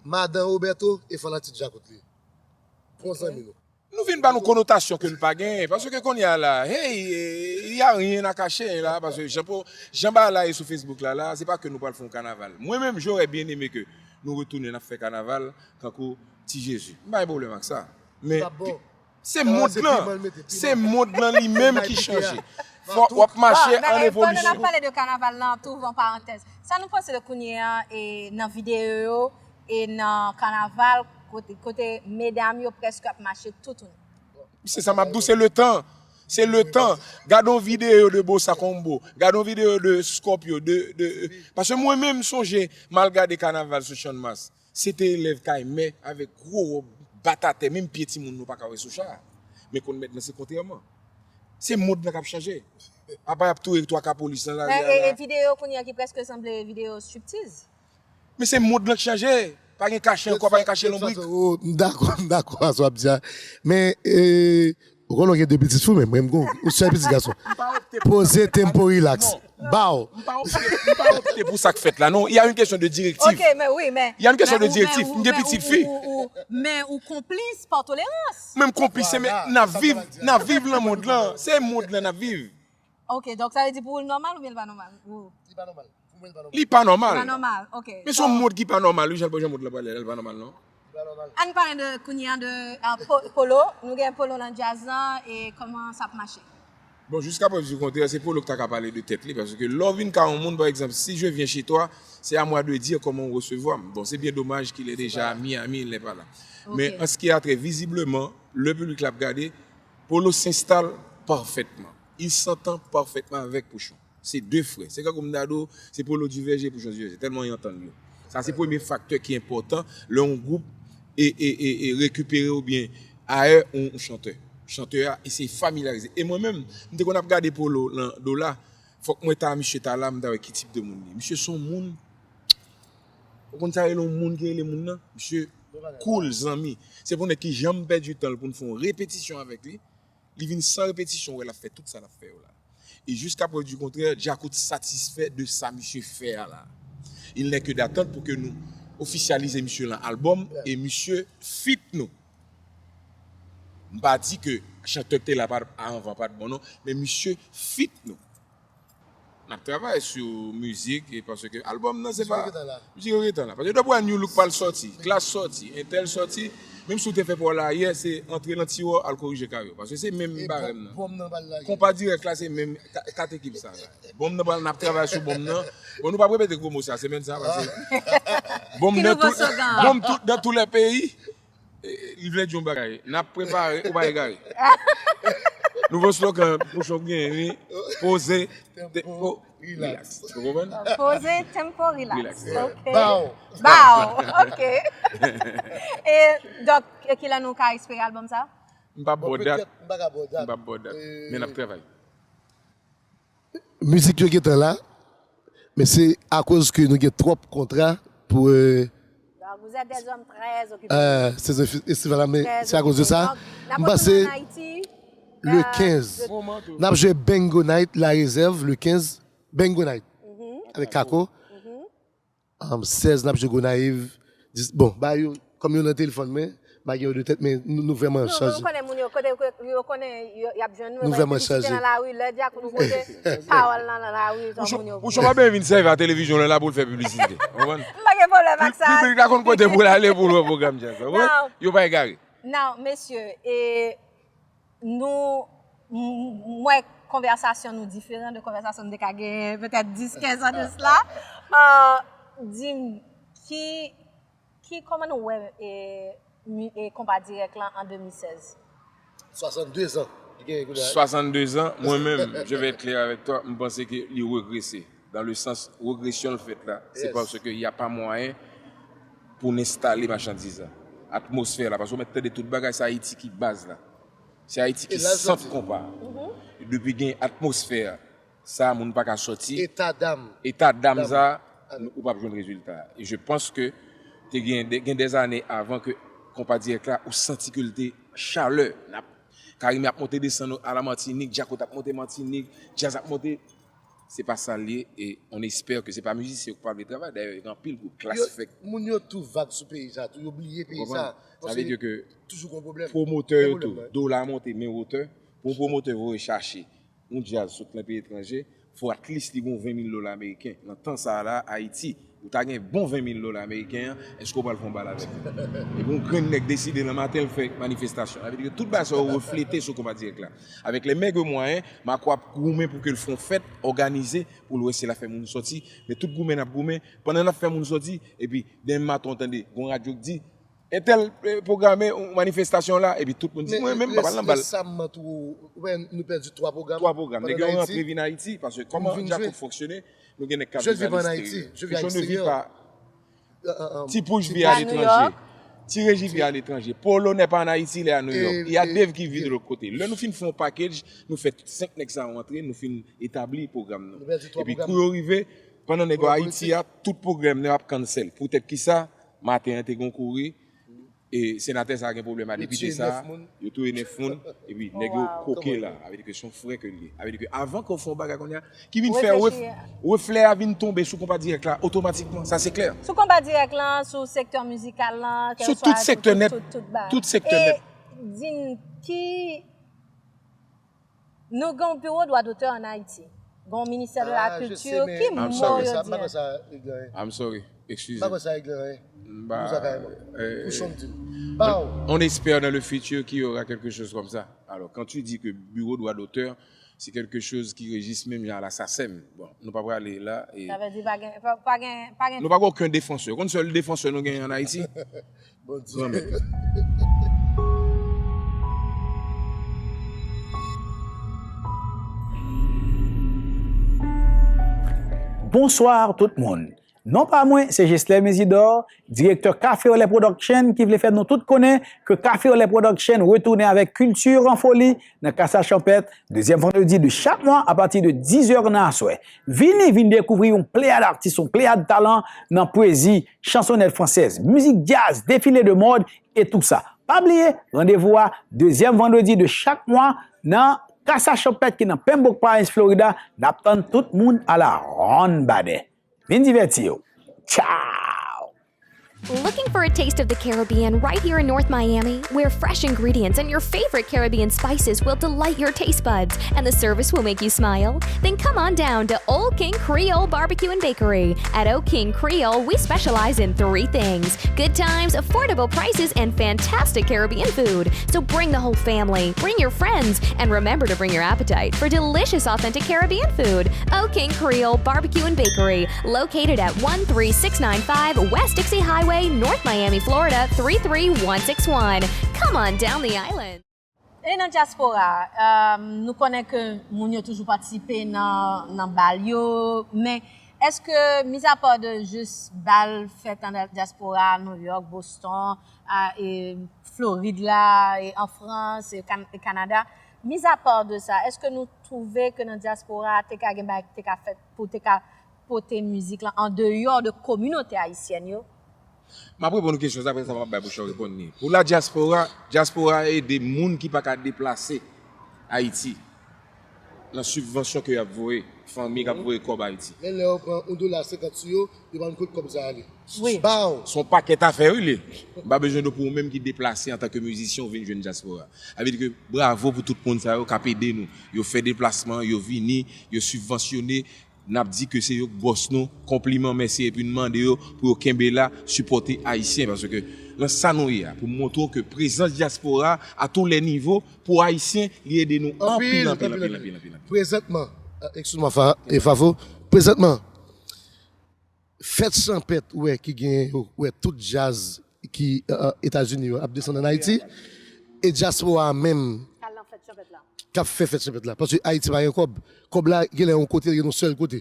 Madan Roberto e fanatik djakout li. Bon zanmi nou. Nou vin ba nou konotasyon ke n pa genyen. Paske kounye a la, hey, y a rien à cacher la. Paske jan, jan bagay la ye sou Facebook la, la, se pa ke nou pral fè yon kanaval. Mwen menm, j'aurais bien aimé ke nou retounen, n ap fè kanaval, tankou Ti Jezi. M pa gen pwoblèm ak sa. Men, se mond lan, se mond lan li menm ki chanje. Fò w ap mache an evolisyon. Pandan n ap pale de kanaval lan, tou an parantèz, sa nou panse de kounye a e nan videyo yo, e nan kanaval, kote, kote medam yo prèske ap mache toutouni. Se sa m ap di w, se letan. Se letan. Gade yon videyo de Bossa Combo, gade yon videyo de Scorpio, de, de, paske mwen menm, m sonje, m al gade kanaval sou Channmas. Se te elèv kay mè avèk gwo wòb bat atè, menm pye timoun nou pa ka wè sou cha a. Men konn mèt lan se kontrèman. Se mond lan k ap chanje. Apa y ap touye twa ka polis nan lari a la. E videyo kounye a ki prèske sanble videyo striptiz. Men se mond lan k chanje. Pa gen kache ankò, pa gen kache lonbrik. M dakò, m dakò a sa w ap di a. Men, e, Ou konnen w gen de pitit fi w, men mwen m gon yon sèl pitit gason. Poze tempo relax. Baw. M pa opte, m pa opte pou sa k fèt la, non. Il y a une question de directive. Ok, men wi, men. Il y a une question de directive. M gen pitit fi. Men ou konplis pa tolerans. Men m konplis, men n ap viv, n ap viv nan mond lan. Se mond lan n ap viv. Ok, donk sa vle di pou ou l nòmal oubyen l pa nòmal? Li pa nòmal. Li pa nòmal. Li pa nòmal, ok. Men se yon mond ki pa nòmal, wi, jan, jan mond lan prale a, li pa nòmal, non. Ann pale de, kounye a de, ah, po-, Polo, nou gen Polo nan djaz lan, e kòman sa ap mache? Bon, jiska prèv di kontrè, se Polo ki ta ka pale de tèt li, paske lè w vin ka yon moun, pa egzanp, si je viens chez toi, c'est à moi de dire comment on reçoit m. Bon, c'est bien dommage qu'il est déjà à Miami, il n'est pas là. Men an ce qui a trait, visiblement, le public l ap gade, Polo s'installe parfaitement. Il s'entend parfaitement avec Pouchon. Se de frè. Se kankou m ta di w, se Polo Divèje, Pouchon Divèje. Tèlman y antann yo. Sa se premye faktè ki enpòtan lè yon gwoup e, e, e, e rekipere oubyen ayè yon, yon chantè. Chantè a, e se familyarize. E mwen menm, m te konn ap gade Polo nan Dola. Fòk mwen ta, misye ta la, m ta wè ki tip de moun li ye. Misye se yon moun, ou konn sa rele yon moun ki rele moun nan? Misye cool, zanmi. Se pou nèg ki janm pèdi tan l pou n fè yon repetisyon avèk li. Li vin san repetisyon, ou wè l ap fè tout sa l ap fè yo la. E jiska prèv di kontrè, Djakout satisfè de sa misye fè a la. Il n'est que d'attendre pou ke nou ofisyalize misye lan albòm e misye feat nou. M pa di ke chantè k te la pa, avan pa t bon non, men misye feat nou. N ap travay sou mizik, e paske albòm nan se pa. Mizik yo gentan la. Paske depi w wè New Look pral sòti, Klass sòti, entèl sòti, menm si w te fè pa w la yè, se antre lan tiwa w al korije kay ou. Paske se menm barèm nan. Konpa dirèk la, se menm ka-, kat ekip sa la. Bonm nan pral, n ap travay sou bonm nan. Bon, nou p ap repete gwo mo sa semèn sa, paske bonm nan tout, bonm tout, dans tous les pays. Li vle di yon bagay. N ap prepare, ou pa egare. Nouvo slogan Pouchon genyen, li, poze, tempo, relax. Ou konprann? Poze, tempo, relax. Relax. Ok. Bow. Bow, ok. E, donk, e kilè nou ka espere album sa? M p ap ba w dat. M p ap ba w dat. Men n ap travay. Mizik yo gentan la, men se akoz ke nou gen twòp kontra pou, euh, Donk, vous êtes des hommes très occupés. Euh, sezon fi-, festival la, men se akoz de sa. M panse le kenz, n ap jwe Bingo Night, La Réserve, le kenz, Bingo Night, avèk Kako. Um, sèz, n ap jwe Gonayiv. Dis, bon, ba yo, kòm yo nan telefòn mwen, m pa gen yo de tèt, men nou, nou vrèman chanje. Non, men ou konnen moun yo, kote yo, yo konnen, yo, y ap jwenn nou, nou vrèman chanje. Nan lari, lè Djakout pote pawòl nan, nan lari, jan moun yo. Pouchon pa byen vin sèvi a televizyon la pou l fè piblisite. Ou konprann? M pa gen pwoblèm ak sa. Piblik la konn kote pou l ale pou l wè pwogram djaz la. Ou konprann? Yo pa egare. Non, mesye, e nou, m, m wè konvèsasyon nou diferan de konvèsasyon nou te ka genyen petèt dis, kenz an de sila. Euh, di m, ki, ki, kòman nou wè, e, mi, e, Konpa Dirèk lan an de mil sèz? Swasannde zan. Li genyen kounye a. Swasannde zan, mwen menm, je vais être clair avec toi, m panse ke li regrese. Dans le sens, regression l fèt la, se paske y a pas moyen pou n enstale machandiz la. Atmosfè la, paske ou mèt tande tout bagay, se Ayiti ki baz la. Se Ayiti ki sant konpa a. Depi gen atmosfè sa, moun pa ka sòti. Eta dam. Eta dam sa, ou p ap jwenn rezilta. E je pense que te gen, gen des années avan ke Konpa Dirèk la, ou santi ke l te chalè. N ap, Carimi ap monte desann a la Matinik, Djakout ap monte Matinik, djaz ap monte. Se pa sa l ye, e on espère que se pa mizisyen yo k pa vle travay. Dayè, gen anpil gwoup, Klass fèk. Moun yo tou vag sou peyi sa, tou, yo bliye peyi sa. Sa vle di ke toujou gon pwoblèm. Pwomotè yo tou, dola monte, men wotè. Pou yon pwomotè voye chache yon djaz sot nan peyi etranje, fò at least li gon ven mil dola ameriken. Nan tan sa a la, Ayiti, ou ta gen bon ven mil dola ameriken an, èske w pral fè yon bal avè l? Epi yon grenn nèg deside nan maten l fè manifestasyon. Sa vle di ke tout bagay sa yo reflete sou Konpa Dirèk la. Avec les maigres moyens, Marco ap goumen pou ke l fè yon fèt òganize, pou l wè si l ap fè moun sòti. Men tout goumen n ap goumen, pandan n ap fè moun sòti, epi demen maten w tande gon radyo k di, entèl, eh, pwograme yon manifestasyon la, epi tout moun di, mwen menm, m pa pral nan bal. Resaman tou, ou wè, nou pèdi twa pwogram. Twa pwogram. Nèg yo rantre vin Ayiti, paske kòman Djakout fonksyone, nou gen nèg k ap viv aleksiteryè. Ti Pouch viv aletranje. Ti Reji viv aletranje. Polonè pa an Ayiti, li a New York. Y a Dave ki viv de lòt kote. Lè nou fin fè yon package, nou fè senk nèg sa yo antre, nou fin etabli pwogram nou. Epi kou yo rive, pandan nèg yo Ayiti a, tout pwogram nou ap cancel. Poutèt kisa? Maten an te gon kouri, e senatè sa a gen pwoblèm a depite sa a, yo touye nèf moun, epi nèg yo koke la. Sa vle di ke se yon frè ke l ye. Sa vle di ke avan ke w fè yon bagay kounye a, ki vin fè ref-, reflè a vin tonbe sou Konpa Dirèk la otomatikman, sa se klè. Sou Konpa Dirèk lan, sou sektè mizikal lan, sou tout sektè nèt, tout sektè nèt. E di n ki Nou gen yon biwo dwa dotè an Ayiti. Gen yon ministè de la kilti, ki mo yo di? I'm sorry, excuse me. On espère dans le futur qu'il y aura quelque chose comme ça. Alors, quand tu dis que bureau droit d'auteur, c'est quelque chose qui régisse même à la SACEM. Bon, nou pa prale la. Sa vle di pa gen, pa, pa gen, pa gen. Nou pa gen okenn defansè. Ou konn sèl defansè nou genyen an Ayiti? Bondye. Bonswa tout moun. Non pa mwen, se Jesler Mezidor, direktè Café Olè Production, ki vle fè nou tout konnen ke Café Olè Production retounen avèk Culture en Folie nan Kasa Chanpèt, dezyèm vandredi de chak mwa, apati de diz è nan aswè. Vini, vin dekouvri yon pleyad atis, yon pleyad talan nan pwezi, chansonèt fransèz, mizik djaz, defile de mòd e tou sa. Pa bliye, randevou a dezyèm vandredi de chak mwa nan Kasa Chanpèt ki nan Pembroke Pines, Florida. N ap tann tout moun a la ronn badè. Vin divèti w. Tchaw! Looking for a taste of the Caribbean right here in North Miami, where fresh ingredients and your favorite Caribbean spices will delight your taste buds and the service will make you smile? Then come on down to Old King Creole Barbecue and Bakery. At Old King Creole, we specialize in three things: good times, affordable prices, and fantastic Caribbean food. So bring the whole family, bring your friends, and remember to bring your appetite for delicious, authentic Caribbean food. Old King Creole Barbecue and Bakery, located at one three six nine five West Dixie Highway North Miami, Florida three three one six one. Come on down the island. E nan dyaspora, um, nou konnen ke moun yo toujou patisipe nan, nan bal yo, men èske, mizapa de jis bal fèt an dyaspora, New York, Boston, a, e Florid la, e an Frans, e, Kan- e Kanada, mizapa de sa, èske nou twouve ke nan dyaspora te ka gen bagay ki te ka fèt pou te ka pote mizik lan an deyò de kominote ayisyèn yo? M ap reponn ou kesyon sa, apre sa m ap bay Pouchon reponn li. Pou la dyaspora, dyaspora ede moun ki pa ka deplase Ayiti nan sibvansyon ke y ap voye, fanmi k ap voye kòb Ayiti. Men lè yo pran yon dola senkant sou yo, yo pa konn kot kòb sa ale. Wi. Baw! Se yon pakèt afè wi li. M pa bezwen de pou ou menm ki deplase antanke mizisyen ou vin jwenn dyaspora. Sa vle di ke bravo pou tout moun sa yo k ap ede nou. Yo fè deplasman, yo vini, yo sibvansyone, n ap di ke se yo k bòs nou, konpliman, mèsi, epi n mande yo pou yo kenbe la, sipòte Ayisyen, paske nan sa nou ye a, pou montre w ke prezans dyaspora a tou lè nivo, pou Ayisyen, li ede nou anpil, anpil, anpil, anpil, anpil. Prezantman, eskize mwa, Fa- e Fafo, prezantman, fèt chanpèt, ou wè, ki genyen yo, ou wè, tout djaz ki Etazini yo ap desann ann Ayiti, e dyaspora a menm k ap fè fèt chanpèt la. Paske Ayiti pa gen kòb. Kòb la genlè yon kote, l gen yon sèl kote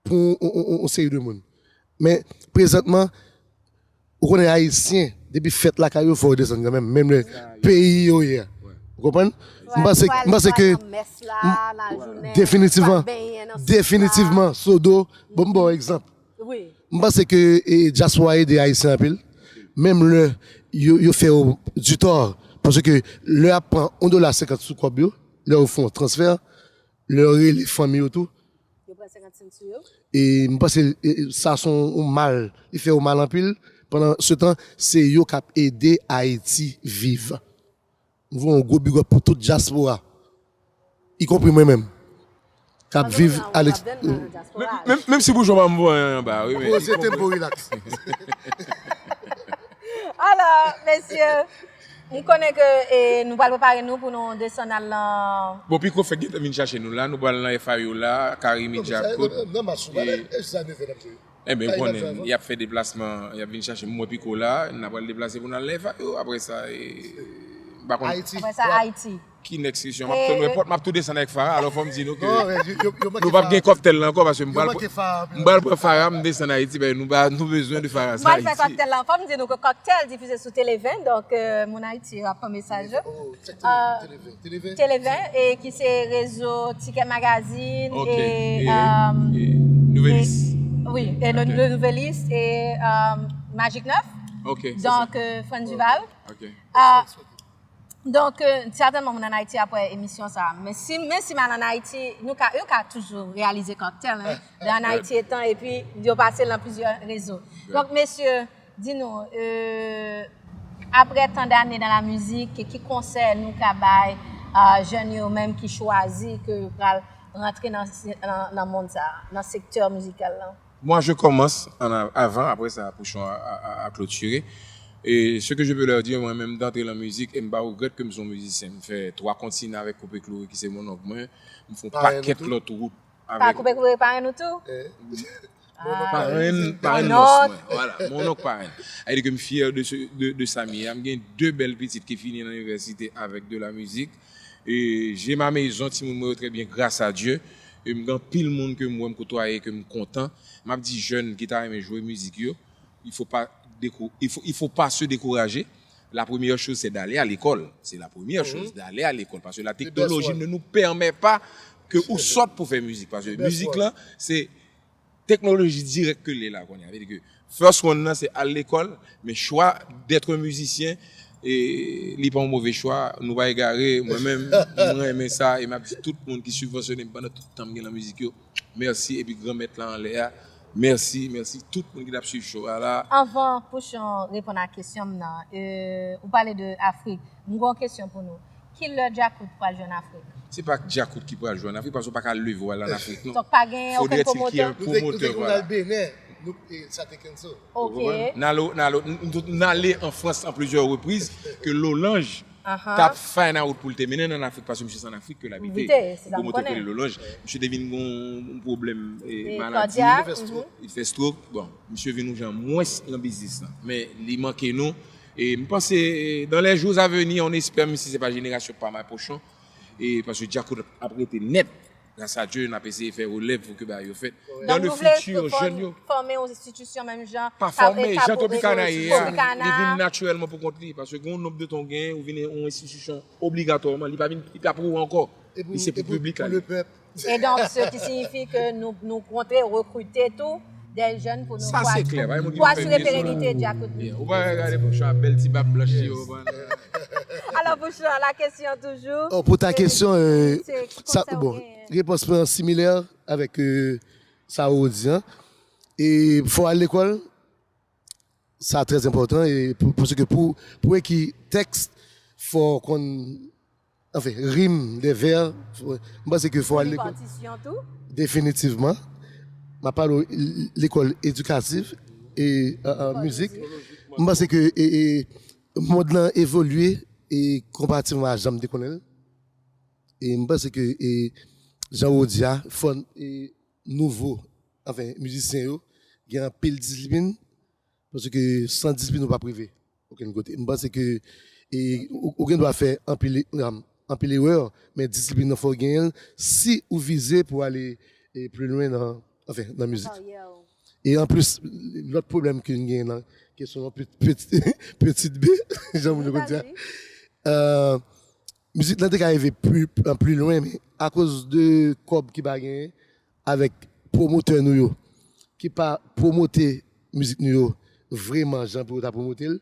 pou yon seri de moun. Men, prezantman, ou konnen Ayisyen, depi fèt lakay yo, fò yo desann kanmenm, menm lè peyi yo ye a. Ou konprann? M panse, m panse ke definitivman, definitivman, Sodo, bon, m ba w egzanp. M panse ke e, dyaspora ede Ayisyen anpil. Menm lè yo, yo fè yo du tort. Paske lè y ap pran yon dola senkant sou kòb yo, lè yo fè yon transfè, lè yo rele fanmi yo tou. Yo pran senkant sen sou yo? E m panse e, sa se yon mal. Li fè yo mal anpil. Pandan se tan, se yo k ap ede Ayiti viv. M voye yon gwo big up pou tout dyaspora, ikonpri mwen menm, k ap viv a lex. Menm si Pouchon pa m voye anyen anba, wi, men. Poze tempo, relax. Alò, mesye, m konnen ke e, nou pral prepare nou pou nou desann al nan. Bon, Piko fèk gentan vin chache nou la, nou pral nan F I U la, Carimi, Djakout. Nan mas ou pale, e sa nou fè n ap jwe. Enben, ou konnen, y ap fè deplasman, y ap vin chache m, mwen Piko la, n a pral deplase pou n al nan F I U, apre sa, e, m pa konn. Ayiti. Apre sa, Ayiti. Ki nèks kesyon? M ap tann repòt, m ap tou desann avèk Farah, alò fò m di nou ke nou p ap gen kòktèl la ankò, paske m pral pran Farah, m desann Ayiti, ben nou pa, nou bezwen de Farah sa Ayiti. M pral fè kòktèl la, fò m di nou ke kòktèl difize sou Televen, donk, euh, moun Ayiti yo ap pran mesaj yo. Televen, e ki se rezo Ticket Magazine e, e, e Nouvelliste. Wi, e Le Nouvelliste e Magic Neuf. Donk, Franz Duval. Donk, sètènman, moun ann Ayiti ap wè emisyon sa a. Men si, men si m al ann Ayiti, nou ka, yo ka toujou reyalize kòktèl, hein, de ann Ayiti etan, epi yo pase l nan plizyè rezo. Donk, mesye, Di nou, euh, apre tan dane nan la mizik, ki konsèy nou ka bay a jèn yo menm ki chwazi ke yo pral rantre nan, nan, nan mond sa, nan sektè mizikal lan? Mwen, je commence an av- avan, apre sa, Pouchon a, a, a, a klotire. E ce que je peux leur dire, mwen menm, d'antre nan mizik, e m pa regrèt ke m se yon mizisyen. M fè twa kontinan avèk Koupe Kloure, ki se mononk mwen. M fè yon pakèt lòt wout avèk. Koupe Kloure parenn ou tou? Parenn, parenn nòs mwen. Voilà, mononk parenn. Sa vle di ke m fyè de, de, de sa m ye a. M gen de bèl pitit ki fini nan inivèsite avèk de la mizik. E j'ai ma maison, timoun mwen yo trè byen, gras a Dye. E m gen anpil moun ke m wè, m kotwaye, ke m kontan. M ap di jèn ki ta renmen jwe mizik yo, il faut pas décou- il faut, il faut pas se décourager. La première chose, c'est d'aller à l'école. C'est la première chose, d'aller à l'école. Parce que la technologie ne nous permet pas que ou sòt pou fè mizik. Paske mizik lan, se teknoloji dirèk ke l ye la kounye a. Vle di ke first one nan se al lekòl, men chwa d'être mizisyen, e li pa yon move chwa, nou pa egare, mwen menm, mwen renmen sa, e m ap di tout moun ki sibvansyone m pandan tout tan m gen nan mizik yo, mèsi, epi Granmèt la anlè a, mèsi, mèsi tout moun ki t ap swiv show a la. Anvan Pouchon reponn a kesyon m nan, e, ou pale de Afrik, m gen yon kesyon pou nou. Kilè Djakout pral jwe ann Afrik? Se pa Djakout ki pral jwe ann Afrik, paske w pa ka leve w al ann Afrik non. Donk pa gen okenn pwomotè? Fodre ti ki gen pwomotè, vwala. Nou, e, sa te cancel. Ok. N ale, n ale, n, n, n ale an Frans an plizyè repriz ke Lolange t ap fè nan wout pou l te mennen n ann Afrik, paske misye se ann Afrik ke l abite. Ou gon mwen te rele Lolange. Misye te vin gon yon pwoblèm, e, maladi. Li fè stroke. Bon, misye vin yon jan mwens nan biznis lan. Men li manke nou. E m panse, e, dans les jours à venir, on espère, menm si se pa jenerasyon pa m a pwochen, e paske Djakout ap rete nèt. Gras a Dye, n ap eseye fè relèv pou ke bagay yo fèt. Dans le futur, jèn yo. Fòme yon enstitisyon menm jan. Pa fòme, jan Tropicana ye a, li vin natirèlman pou kont li. Paske gen yon nonb de tan w genyen, ou vin yon enstitisyon obligatwèman. Li pa vin, li pa pou ou ankò. Li se pou piblik la. E donk, ce qui signifie que nou, nou konte rekrite tou de jèn pou nou, pou asire perenite Djakout. Ou pa gade pou sa, bèl ti bab blanch yo. Alò, pou chan, la kesyon toujou. Oh, pou ta kesyon, euh, sa, bon, repons mwen similè avèk, euh, sa ou di an. E fò al lekòl, sa trè enpòtan, e pou, paske pou, pou ekri tèks, fò konn, anfen, rim, de vè, fò, m panse ke fò al lekòl. Li patisyon tou? Definitivman. M ap pale w l-, lekòl edikatif e, e, e, mizik. M panse ke, e, e, mond lan evolye e konparativman a jan m te konnen l. E m panse ke, e, jan ou di a, fò, e, nouvo, anfen, mizisyen yo gen anpil disiplin, paske san disiplin ou p ap rive okenn kote. M panse ke, e, ou, ou gen dwa fè anpil, anpil erè, men disiplin nan fò w genyen l si ou vize pou ale, e, pli lwen nan, anfen, nan mizik. E anplis, lòt pwoblèm ke n gen nan kesyon nan pet-, pet-, petit B, jan moun yo konn di a, euh, mizik lan te ka rive pli, pli lwen, men akoz de kòb ki pa genyen, avèk pwomotè nou yo, ki pa pwomote mizik nou yo vrèman jan pou yo ta pwomote l,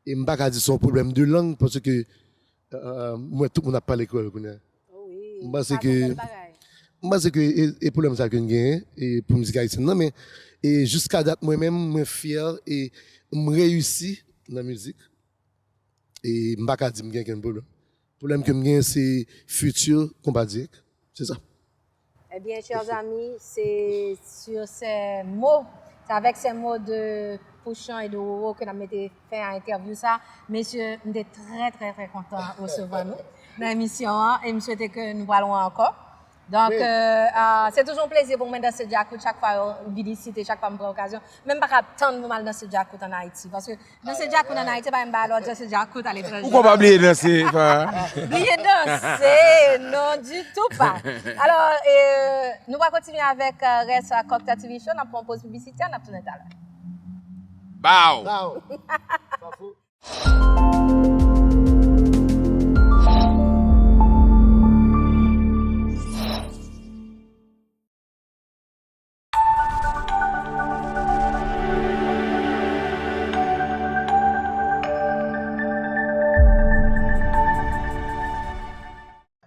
e m pa ka di se yon pwoblèm de lang, paske, euh, m wè tout moun ap pale kreyòl kounye a. M panse ke, m panse ke e, e pwoblèm sa ke n genyen, e pou mizik ayisyèn nan, men, e jiska dat, mwen menm, mwen fyè, e m reyisi nan mizik, e m pa ka di m gen okenn pwoblèm. Pwoblèm ke m genyen, se fiti konpa dirèk. Se sa. Eh bien, chers amis, c'est sur ces mots, c'est avec ces mots de Pouchon et de Roro ke n ap mete fen a entèvyou sa. Mesye, m te trè, trè, trè kontan resevwa nou nan emisyon an e m swete ke nou pral wè ankò. Donk, euh, ah, se toujou yon plezi pou mwen danse djakout chak fwa yo vin isit e chak fwa m pran okazyon. Men m pa ka tann pou m al danse djakout ann Ayiti, paske danse djakout ann Ayiti pa menm bagay lè w danse djakout aletranje. Ou konn pa bliye danse, pa. Bliye danse, non, ditou pa. Alò, e, nou va kontinye avèk, euh, rès, euh, Cocktail T V Show, n ap pran yon poz piblisitè, n ap tounen talè. Bow! Bow!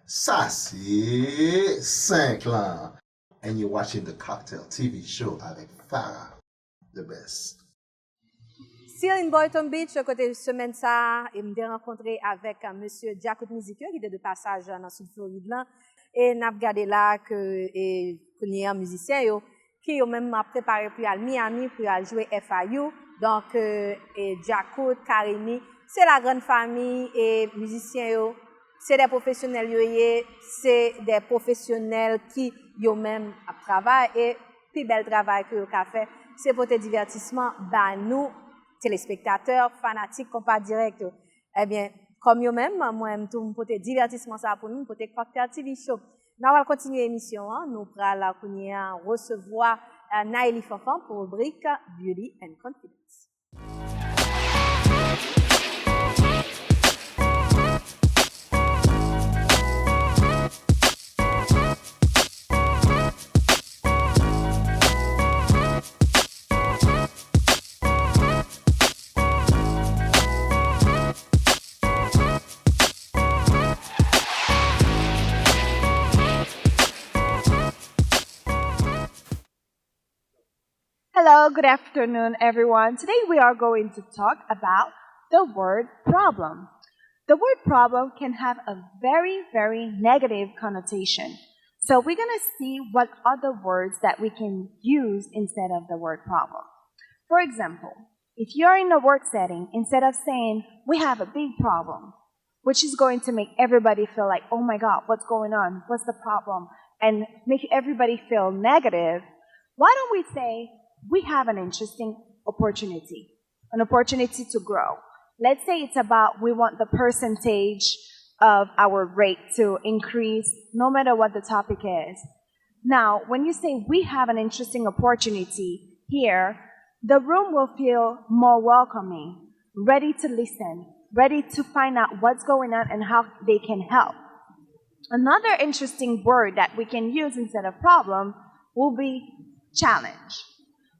Sa se senk lan. And you're watching the Cocktail T V Show avec Farah, the best. Still in Boynton Beach, kote semèn sa a, e m te rankontre avèk, uh, mesye Djakout Mizik yo, ki te de pasaj, uh, nan Sid Florid lan. E n ap gade la ke, e, kounye a, mizisyen yo, ki yo menm ap prepare pou y al Miami, pou y al jwe F I U. Donk, euh, e, Djakout, Carimi, se la grande famille, e mizisyen yo, se de pwofesyonèl yo ye, se de pwofesyonèl ki yo menm ap travay, e pi bèl travay ke yo ka fè, se pote divètisman ba nou, telespektatè, fanatik Konpa Dirèk yo. Ebyen, kòm yo menm, mwen menm tou, m pote divètisman sa pou nou, m pote Cocktail T V Show. Nou pral kontinye emisyon an, nou pral kounye a resevwa, eh, Naëlie Fanfan pou ribrik Beauty and Confidence. Hello, good afternoon, everyone. Today we are going to talk about the word problem. The word problem can have a very, very negative connotation. So we're gonna see what other words that we can use instead of the word problem. For example, if you're in a work setting, instead of saying, "We have a big problem," which is going to make everybody feel like, "Oh my God, what's going on? What's the problem?" and make everybody feel negative, why don't we say, "We have an interesting opportunity, an opportunity to grow." Let's say it's about we want the percentage of our rate to increase no matter what the topic is. Now, when you say, "We have an interesting opportunity here," the room will feel more welcoming, ready to listen, ready to find out what's going on and how they can help. Another interesting word that we can use instead of problem will be challenge.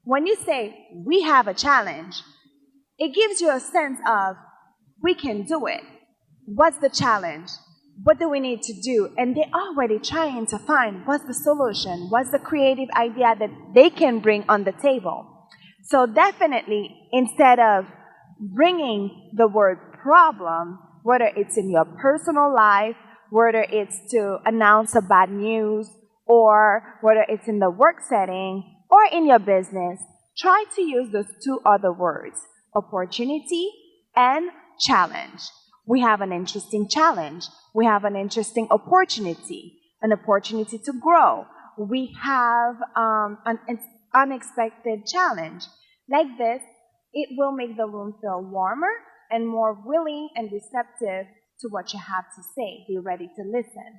When you say, "We have a challenge," it gives you a sense of, "We can do it. What's the challenge? What do we need to do?" And they're already trying to find what's the solution, what's the creative idea that they can bring on the table. So definitely, instead of bringing the word problem, whether it's in your personal life, whether it's to announce a bad news, or whether it's in the work setting or in your business, try to use those two other words, opportunity and challenge. We have an interesting challenge. We have an interesting opportunity, an opportunity to grow. We have um, an ex- unexpected challenge. Like this, it will make the room feel warmer and more willing and receptive to what you have to say. Be ready to listen.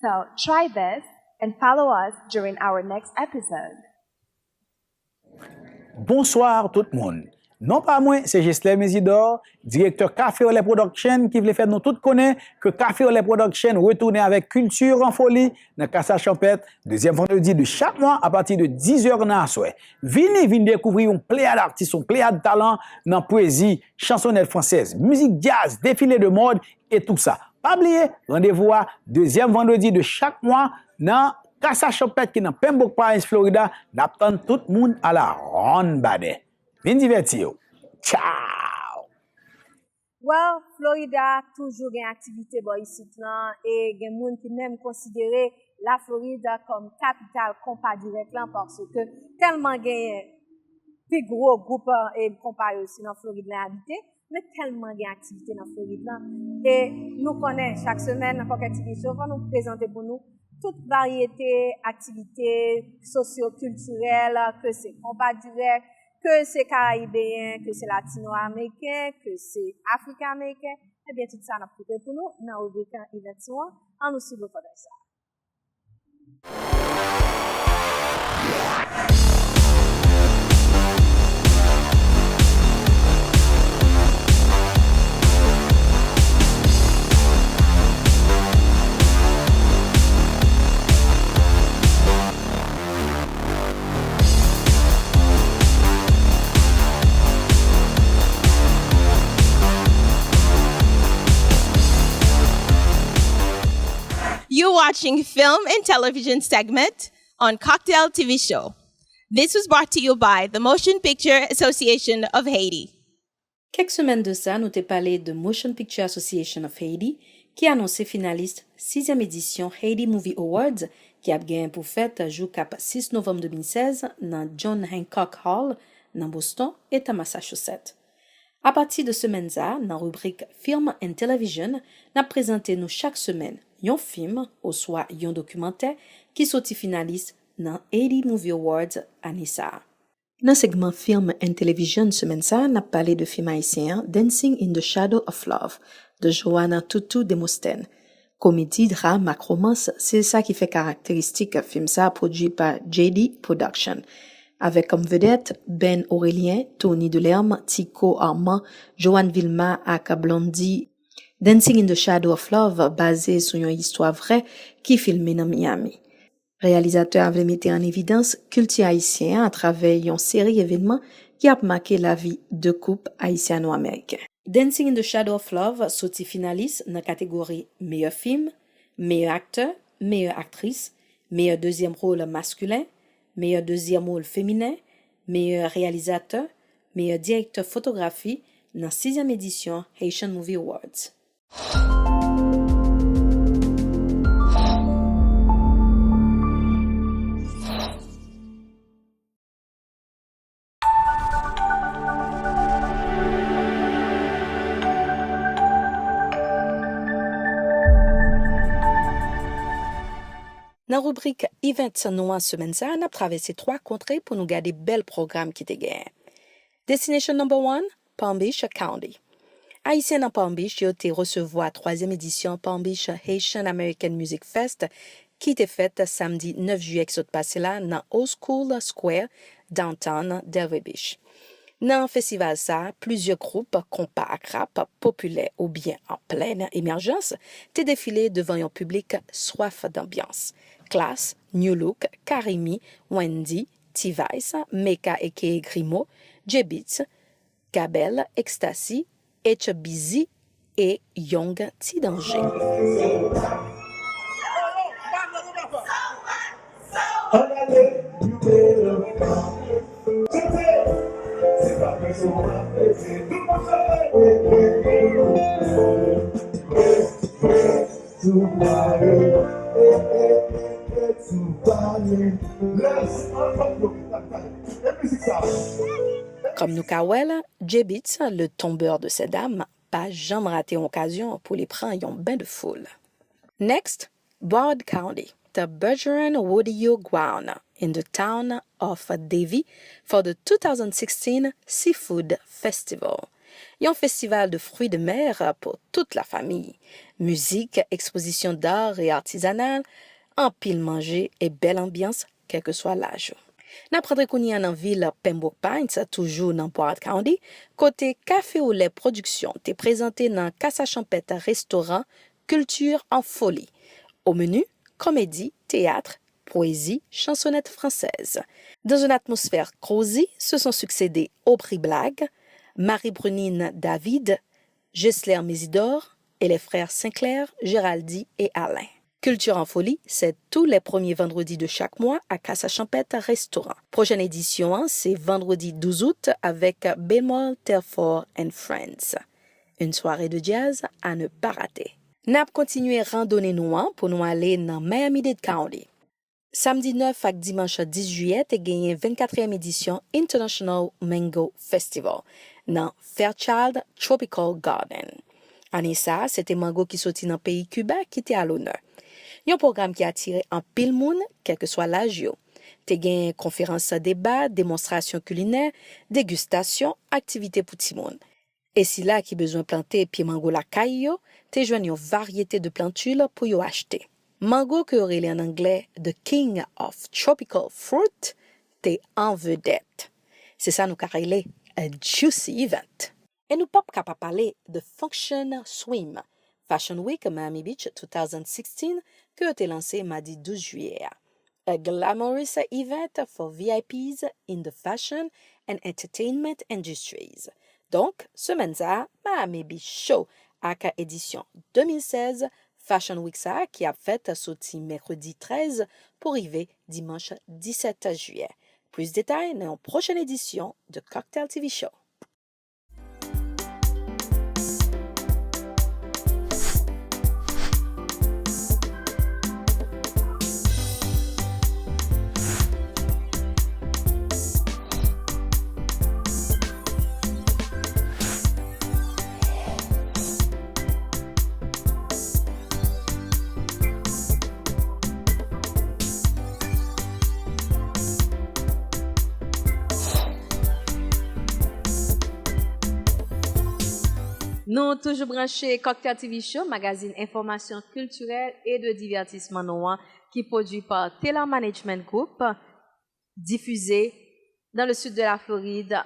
So try this and follow us during our next episode. Bonswa tout moun. Non pa mwen, se Jesler Mezidor, direktè Café Relais Production, ki vle fè nou tout konnen ke Café Relais Production retounen avèk Culture en Folie nan Kasa Chanpèt, dezyèm vandredi de chak mwa apati de diz è nan aswè. Vini, vin dekouvri yon pleyad atis, yon pleyad talan nan pwezi, chansonèt fransèz, mizik djaz, defile de mòd e tou sa. Pa bliye, randevou a dezyèm vandredi de chak mwa nan Kasa Chanpèt ki nan Pembroke Pines, Florida. N ap tann tout moun a la ronn badè. Vin divèti w. Tchaw! Well, Florida toujou gen aktivite bò isit lan e gen moun ki menm konsidere Laflorid kòm kapital konpa dirèk lan paske tèlman genyen pi gwo gwoup e konpa yo se nan Florid lan abite, men tèlman gen aktivite nan Florid lan. E nou konnen chak semèn nan Kòkèt T V Show fò nou prezante pou nou tout varyete aktivite sosyo-kiltirèl, ke se konpa dirèk, ke se karayibeyen, ke se latino-ameriken, ke se afriken-ameriken, ebyen tout sa n ap pote pou nou nan ribrik Events nou an. Ann nou swiv repòtaj sa a. You're watching Film and Television segment on Cocktail T V Show. This was brought to you by the Motion Picture Association of Haiti. Kèk semèn de sa, nou te pale de Motion Picture Association of Haiti, ki anonse finalis sizyèm edisyon Haiti Movie Awards, ki ap genyen pou fèt jou k ap sis novanm de mil sèz nan John Hancock Hall, nan Boston, Eta Massachusetts. Apati de semèn sa a, nan ribrik Film and Television, n ap prezante nou chak semèn yon fim oswa yon dokimantè ki soti finalis nan Haiti Movie Awards ane sa a. Nan segman Film and Television semèn sa a, n ap pale de fim ayisyen an Dancing in the Shadow of Love, de Joana Tutu Demosthène. Komedi, dram ak romans, se sa ki fè karakteristik fim sa a pwodui pa J D Production. Avèk kòm vedèt Ben Orélien, Tony Delerme, Tico Armand, Joanne Vilma ak Blondy. Dancing in the Shadow of Love baze sou yon istwa vrè ki filme nan Miami. Reyalizatè a vle mete an evidans kilti ayisyen an atravè yon seri evènman ki ap make lavi de koup ayisyano-ameriken. Dancing in the Shadow of Love soti finalis nan kategori meyè fim, meyè aktè, meyè aktris, meyè dezyèm wòl maskilen, meyè dezyèm wòl feminen, meyè reyalizatè, meyè direktè fotografi nan sizyèm edisyon Haitian Movie Awards. Nan ribrik Event nou an semèn sa a, n ap travèse twa kontre pou nou gade bèl pwogram ki te genyen. Destination number one, Palm Beach County. Ayisyen nan Palm Beach yo te resevwa twazyèm edisyon Palm Beach Haitian American Music Fest ki te fèt samdi nèf jiyè ki sot pase la nan Old School Square, downtown Delray Beach. Nan festival sa a, plizyè gwoup konpa ak rap popilè oubyen an plèn emèjans te defile devan yon piblik swaf danbyans. Klass, Nu-Look, Karimi, Wendyy, T-Vice, Meka aka Grimo, J-Beatz, Gabel, Ecstasy, H B Z e Young T Danger. Kòm nou ka wè l, J-Beatz, le tombeur de ces dames, pa janm rate yon okazyon pou li pran yon bain de foule. Next, Broward County, the Bergeron Rodeo Ground in the town of Davie for the two thousand sixteen Seafood Festival. Yon festival de fruits de mer pou tout la famiy. Mizik, ekspozisyon d'art e artizanal, anpil manje e bèl anbyans, kèlkeswa laj ou. N ap rantre kounye a nan vil Pembroke Pines, toujou nan Broward County, kote Café au Lait Production te prezante nan Kasa Chanpèt Restoran Culture en Folie. Au menu, comédie, théâtre, poésie, chansonnette française. Dans une atmosphère cosy, se sont succédé Aubry Blague, Marie Brunine David, Gesler Mésidor et les frères Sinclair, Géraldy et Alain. Culture en Folie, c'est tous les premiers vendredis de chaque mois à Casa Champêtre Restaurant. Pwochèn edisyon an se vandredi douz out avèk Belmore Telfort and Friends. Une soirée de jazz à ne pas rater. N ap kontinye randone nou an pou nou ale nan Miami-Dade County. Samdi nèf ak dimanch dis jiyè te genyen vennkatriyèm edisyon International Mango Festival nan Fairchild Tropical Garden. Ane sa a, se te mango ki soti nan peyi Kiba ki te a lonè. Yon pwogram ki atire anpil moun, kèlkeswa laj yo. Te gen konferans deba, demonstrasyon kilinè, degustasyon, aktivite pou timoun. E sila ki bezwen plante pye mango lakay yo te jwenn yon varyete de plantil pou yo achte. Mango ke yo rele an anglè the king of tropical fruit te an vedèt. Se sa nou ka rele a juicy event. E nou p ap ka pa pale de Function Swim, Fashion Week Miami Beach two thousand sixteen ke yo te lanse madi douz jiyè a. A glamorous event for V I Ps in the fashion and entertainment industries. Donk, semèn sa a, Miami Beach Show ak edisyon de mil sèz Fashion Week sa a ki ap fèt soti mèkredi trèz pou rive dimanch disèt jiyè. Plis detay nan yon pwochèn edisyon de Cocktail T V Show. Nou toujou branche Cocktail T V Show, magazin enfòmasyon kiltirèl e de divètisman nou an, ki pwodui pa Taylor Management Group, difize dans le sud de la Floride,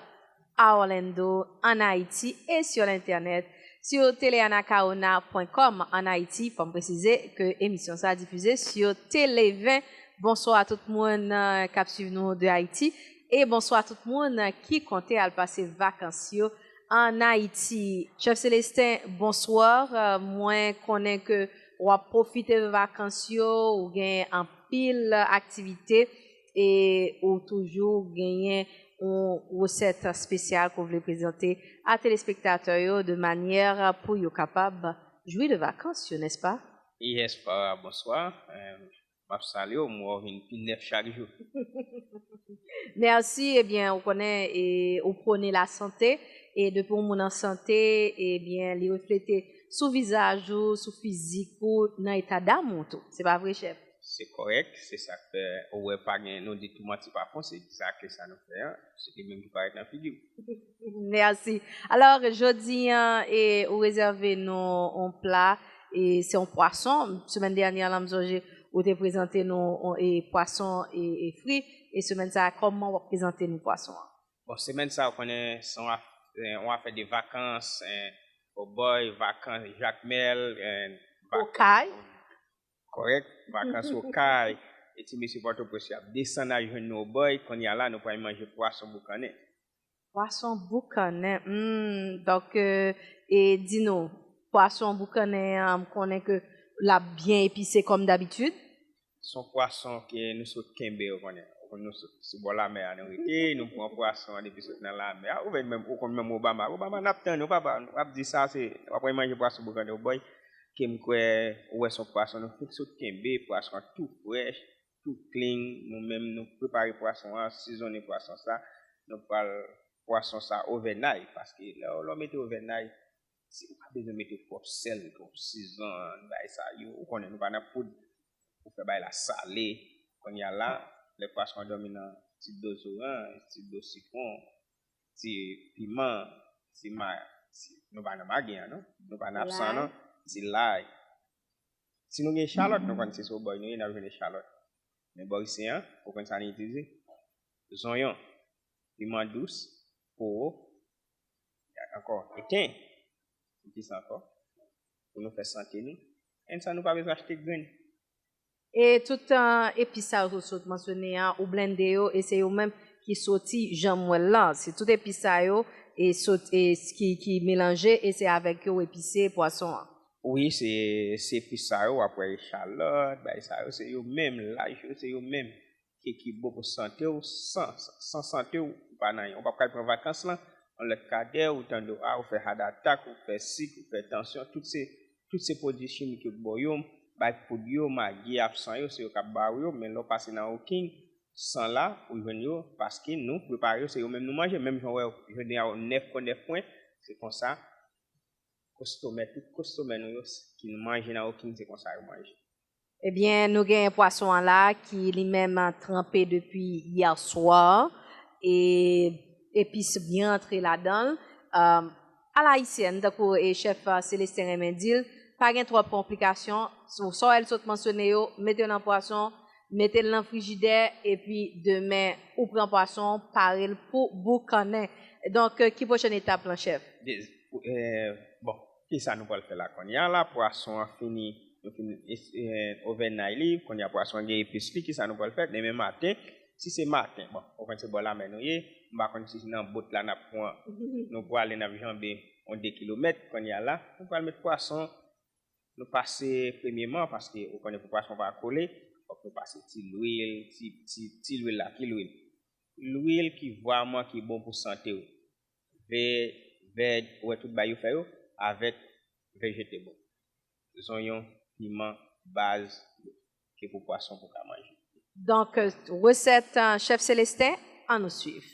à Orlando, en Haïti et sur l'Internet, sur teleanacaona point com en Haïti. Fò m presize ke emisyon sa a difize sur Tele ven. Bonswa tout moun, euh, k ap swiv nou de Ayiti. E bonswa tout moun ki konte al pase vakans yo an Ayiti. Chèf Celestin, bonswa. Euh, mwen konnen ke w ap pwofite de vakans yo, ou gen anpil aktivite e ou toujou genyen yon resèt espesyal ke w vle prezante a telespektatè yo de manyè pou yo kapab jwi de vakans yo, nèspa? Yes, Farah, bonswa. Euh, m ap salye w, m wè w vin pi nèf chak jou. Mèsi. Ebyen, ou konnen, e, ou pwone lasante, e depi yon moun an sante, ebyen, li reflete sou vizaj ou, sou fizik ou, nan eta d'âme ou tou. Se pa vre, chèf? Se kòrèk, se sa k fè ou wè pa gen, nou di tou manti pa fon, se egzakte sa nou fè an, se li menm ki parèt nan figi w. Mèsi. Alò, jodi an, e, ou rezève nou yon pla, e se yon pwason. Semèn dènyè an, m sonje, ou te prezante nou yon, e, pwason e, e fri. E semèn sa a, kòman w ap prezante nou pwason an? Bon, semèn sa a, ou konnen, se yon af-, eh, yon afè de vakans, eh, Obòy, vakans Jakmèl, eh, vak- Okay. Kòrèk, vakans Okay. E ti mesye Pòtoprens yo ap desann al jwenn nou Obòy, kounye a la, nou pral manje pwason boukannen. Pwason boukannen, hmm, donk, eh, e di nou, pwason boukannen an, m konnen ke l ap byen epise kòm dabitid. Se yon pwason ke nou sot kenbe, ou konnen. Ou konnen nou sot sou bò lamè a, nou rete, nou pran pwason an depi sot nan lamè a. Ou wè menm, ou konn menm Obama. Obama, n ap tann ou, papa. W ap di sa, se, w ap manje pwason boukannen, Obòy. Ke m kwè, ou wè se yon pwason nou fenk sot kenbe, pwason an tou frèch, tou clean. Nou menm, nou prepare pwason an, sizonnen pwason sa. Nou pral pwason sa ovènay, paske lè w, lè w mete ovènay, si ou pa bezwen mete twòp sèl, twòp sizon, bagay sa yo, ou konnen nou pa nan poud pou fè bagay la sale. Kounye a la, lè pwason an dòmi nan ti dlo zoranj, ti dlo sitwon, ti piman, ti ma, ti, nou pa nan magi an, non? Nou pa nan absan, non? Ti lay. Si nou gen echalòt, nou konn se sou Obòy nou ye, n ap jwenn echalòt. Men bò isi an, ou konn sa nou itilize? Zonyon, piman dous, powo, ankò, e ten. Kisa ankò? Pou nou fè sante nou. And sa nou pa bezwen achte grenn. E tout, eh, epis sa yo sot mansyone an, ou blende yo, e se yo menm ki soti jan m wè l lan. Se tout epis sa yo, e sot, e s-, ki, ki melanje, e se avèk yo w epise pwason an. Wi, se, se epis sa yo, w ap wè echalòt, bagay sa yo, se yo menm, laj yo, se yo menm. Ki, ki bon pou sante w, san, san sante w, ou pa nan anyen. Ou p ap ka al pran vakans lan, yon lòt kadè, ou tande w, a, ou fè heart attack, ou fè sik, ou fè tansyon, tout se, tout se pwodui chimik yo k ba w yo, bay poud yo, magi, absan yo, se yo k ap ba w yo, men lè w pase nan Oking, san la, ou jwenn yo, paske nou prepare yo, se yo menm nou manje, menm jan w wè yo, jodi a, nèf kò nèf pwen, se konsa, kostomè, tout kostomè nou yo, ki manje nan Oking, se konsa yo manje. Ebyen, nou gen pwason an la ki li menm tranpe depi yè swa, e epis byen antre ladan l. Um, a la ayisyèn, tankou, e, chèf, uh, Célestin renmen di l, pa gen twòp konplikasyon. Sa w wè l sot mansyone yo, mete yo nan pwason, mete l nan frijidè, epi demen ou pran pwason, pare l pou boukannen. Donk, ki pwochèn etap lan, chèf? Bon, kisa nou pral fè la kounye a la? Pwason an fini, nou fin, eh, ovènay li, kounye a pwason an gen epis li, kisa nou pral fè? Demen maten, si se maten, bon, ou konn se bò lamè nou ye, m pa konn si se nan bòt la n ap pran, nou prale, n ap janbe yon de kilomèt, kounye a la, nou pral met pwason, nou pase premyeman, paske ou konnen pou pwason pa kole, fòk nou pase ti lwil, ti, ti, ti lwil la, ki lwil? Lwil ki vrèman ki bon pou sante w. Vè, vè, ou wè tout bagay yo fè yo avèk vegetable. Zonyon, piman, baz, ke pou pwason pou ka manje. Donk, resèt, eh, chèf Célestin, ann nou swiv.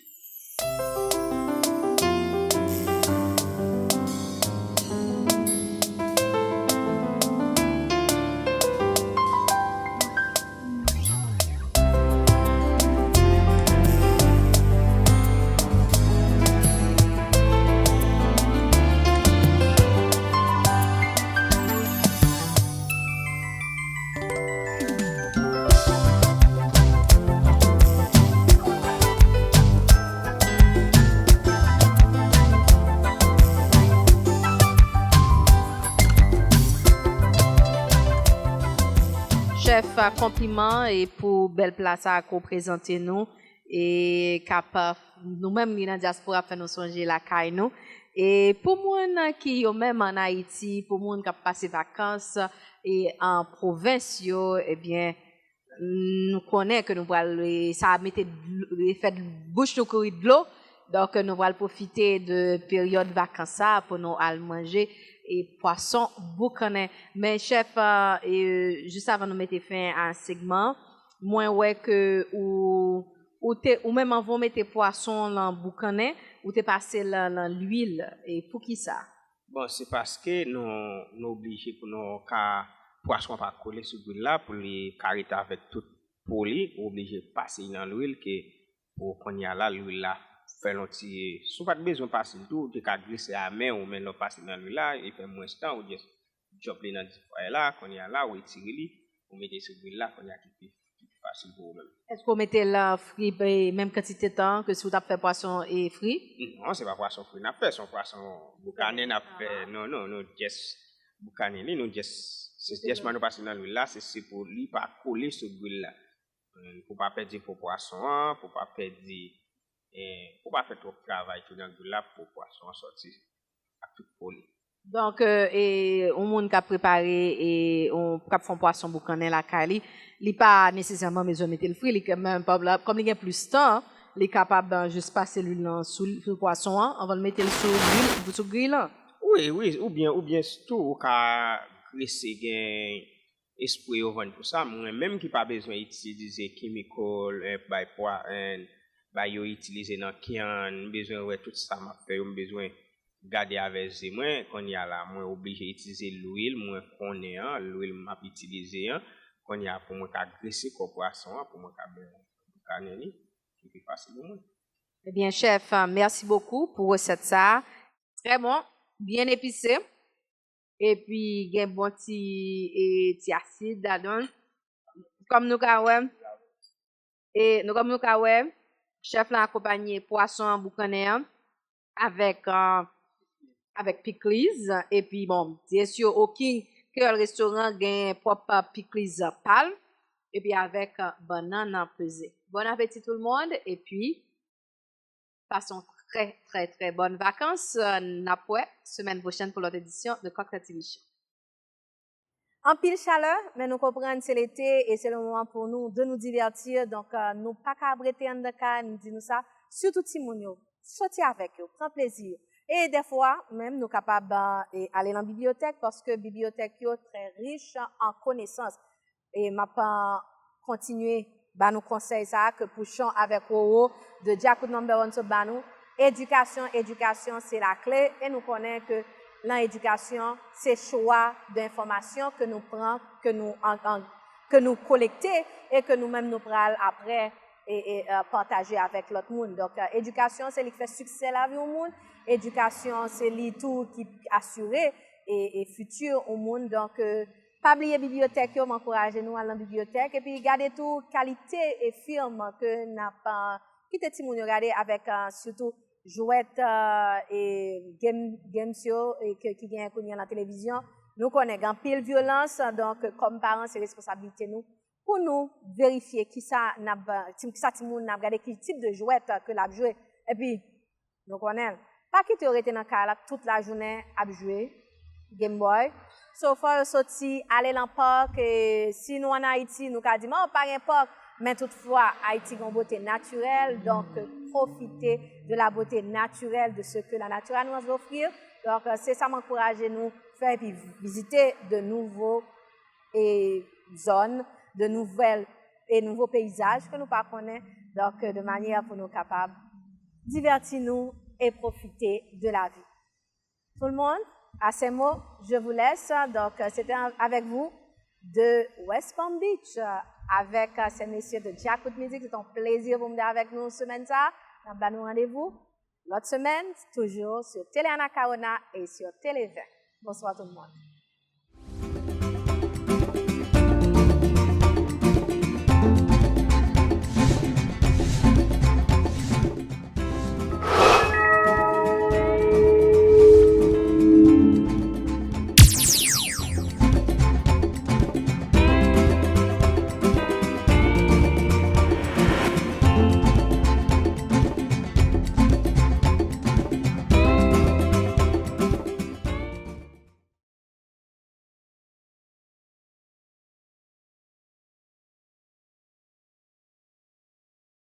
Chèf, konpliman e pou bèl pla sa a ke w prezante nou e k ap, nou menm ki nan dyaspora, ap fè nou sonje lakay nou. E pou moun ki yo menm ann Ayiti, pou moun k ap pase vakans e an pwovens yo, ebyen, nou konnen ke nou pral, e, sa mete dlo, e, fè bouch nou kouri dlo. Donk, nou pral pwofite de peryòd vakans sa a pou nou al manje e pwason boukannen. Men chèf, e, jis avan nou mete fen a segman an, mwen wè ke ou, ou te, ou menm anvan w mete pwason lan boukannen, ou te pase l lan, lan lwil. E poukisa? Bon, se paske nou, nou oblije pou nou ka pwason an pa kole sou lwil la, pou li ka rete avèk tout po li, ou oblije pase l nan lwil, ke pou kounye a la, lwil la fè l yon ti, si w pa t bezwen pase l tou, ou te ka glise a men ou, men lè w pase l nan lwil la, li fè mwens tan, ou just drop li nan difwayè la, kounye a la, ou retire li, ou mete sou lwil la, kounye a ki pi, ki pi fasil pou ou menm. Èske w mete l, euh, fri, e, menm kantite tan ke si w t ap fè pwason e fri? Non, se pa pwason fri n ap fè, se yon pwason boukannen n ap fè. Non, non, nou just boukannen li, nou just, se just man nou pase nan lwil la, se, se pou li pa kole sou lwil la. Pou pa pèdi po pwason an, pou pa pèdi, eh, pou pa fè twòp travay tou nan lwil la, pou pwason an sòti ak tout po li. Donk, euh, e, yon moun k ap prepare, e, yon, k ap fè yon pwason boukannen lakay li, li pa nesesèman bezwen mete l fri, li ka menm, pa egzanp, kòm li gen plis tan, li kapab, euh, jis pase lwil lan sou, sou pwason an, anvan l mete l sou lwil, sou griy lan. Wi, wi, oubyen, oubyen tou, ou ka grese, gen espre yo vann pou sa. Mwen menm ki pa bezwen itilize chemical, eh, bay pwa, eh, bay yo itilize nan kyann, m bezwen wè tout sa m ap fè yo, m bezwen gade avè je mwen. Kounye a la, mwen oblije itilize lwil mwen konnen an, lwil m ap itilize an. Kounye a, pou mwen ka grese kò pwason an, pou mwen ka byen boukannen li, li pi fasil pou mwen. Ebyen, chèf, mèsi bokou pou resèt sa a. Trè bon, byen epise. Epi gen bon ti, e, ti asid ladan l. Kòm nou ka wè, e, nou, kòm nou ka wè, chèf lan akonpanye pwason an boukannen an avèk, euh, avèk pikliz. Epi, bon, byen si, Oking Kreyòl Restoran gen pwòp, euh, pikliz pa l. Epi avèk, euh, bannann peze. Bon apeti tout le monde. Epi, pase yon trè, trè, trè bòn vakans. Euh, n ap wè semèn pwochèn pou lòt edisyon de Cocktail T V Show. Anpil chalè, men nou konprann se lete e se le moman pou nou, de nous divertir. Donk, euh, nou pa ka ap rete anndan kay, nou di nou sa, sitou timoun yo. Soti avèk yo, pran plezi yo. E dèfwa, menm nou kapab, euh, e ale nan bibliyotèk, paske bibliyotèk yo trè rich an konesans. E m ap, euh, kontinye ba nou konsèy sa a ke Pouchon avèk Roro de Djakout Number One sot ba nou. Edikasyon, edikasyon, se lakle. E nou konnen ke lan edikasyon, se chwa de enfòmasyon ke nou pran, ke nou an, an, ke nou kolekte e ke nou menm nou pral apre e, e, euh, pataje avèk lòt moun. Donk, euh, edikasyon, se li k fè siksè lavi yon moun. Edikasyon, se li tou ki asire e, e fiti yon moun. Donk, euh, pa bliye bibliyotèk yo, m ankouraje nou al nan bibliyotèk. Epi gade tou kalite e fim ke n ap, euh, kite timoun yo gade avèk, euh, sitou jwèt, euh, e game, games yo, e ke, ki genyen kounye a nan televizyon. Nou konnen gen anpil vyolans, donk, kòm paran, se responsablite nou pou nou verifye kisa n ap, ti, kisa timoun n ap gade, ki tip de jwèt ke l ap jwe. Epi, nou konnen l. Pa kite yo rete nan kay la tout lajounen ap jwe Game Boy. So, fò yo soti, ale nan pak. E si nou ann Ayiti, nou ka di, "Oh, pa gen pak." Men toutfwa, Ayiti gen yon bote natirèl, donk pwofite de la beauté naturelle de ce que la nature a nous offrir. Donk, se sa m ankouraje nou fè, epi vizite de nouvo e zòn, de nouvèl e nouvo peyizaj ke nou pa konnen, donk, de manyè pou nou kapab divèti nou e pwofite de lavi. Tout le monde, à ces mots, je vous laisse. Donc, euh, c'était un- avec vous de West Palm Beach, euh, avec, euh, ces messieurs de Djakout Music. C'est un plaisir pou m te avèk nou semèn sa. N ap ba nou randevou lòt semèn, toujours sur Télé Anacaona et sur Télé vingt. Bonsoir tout le monde.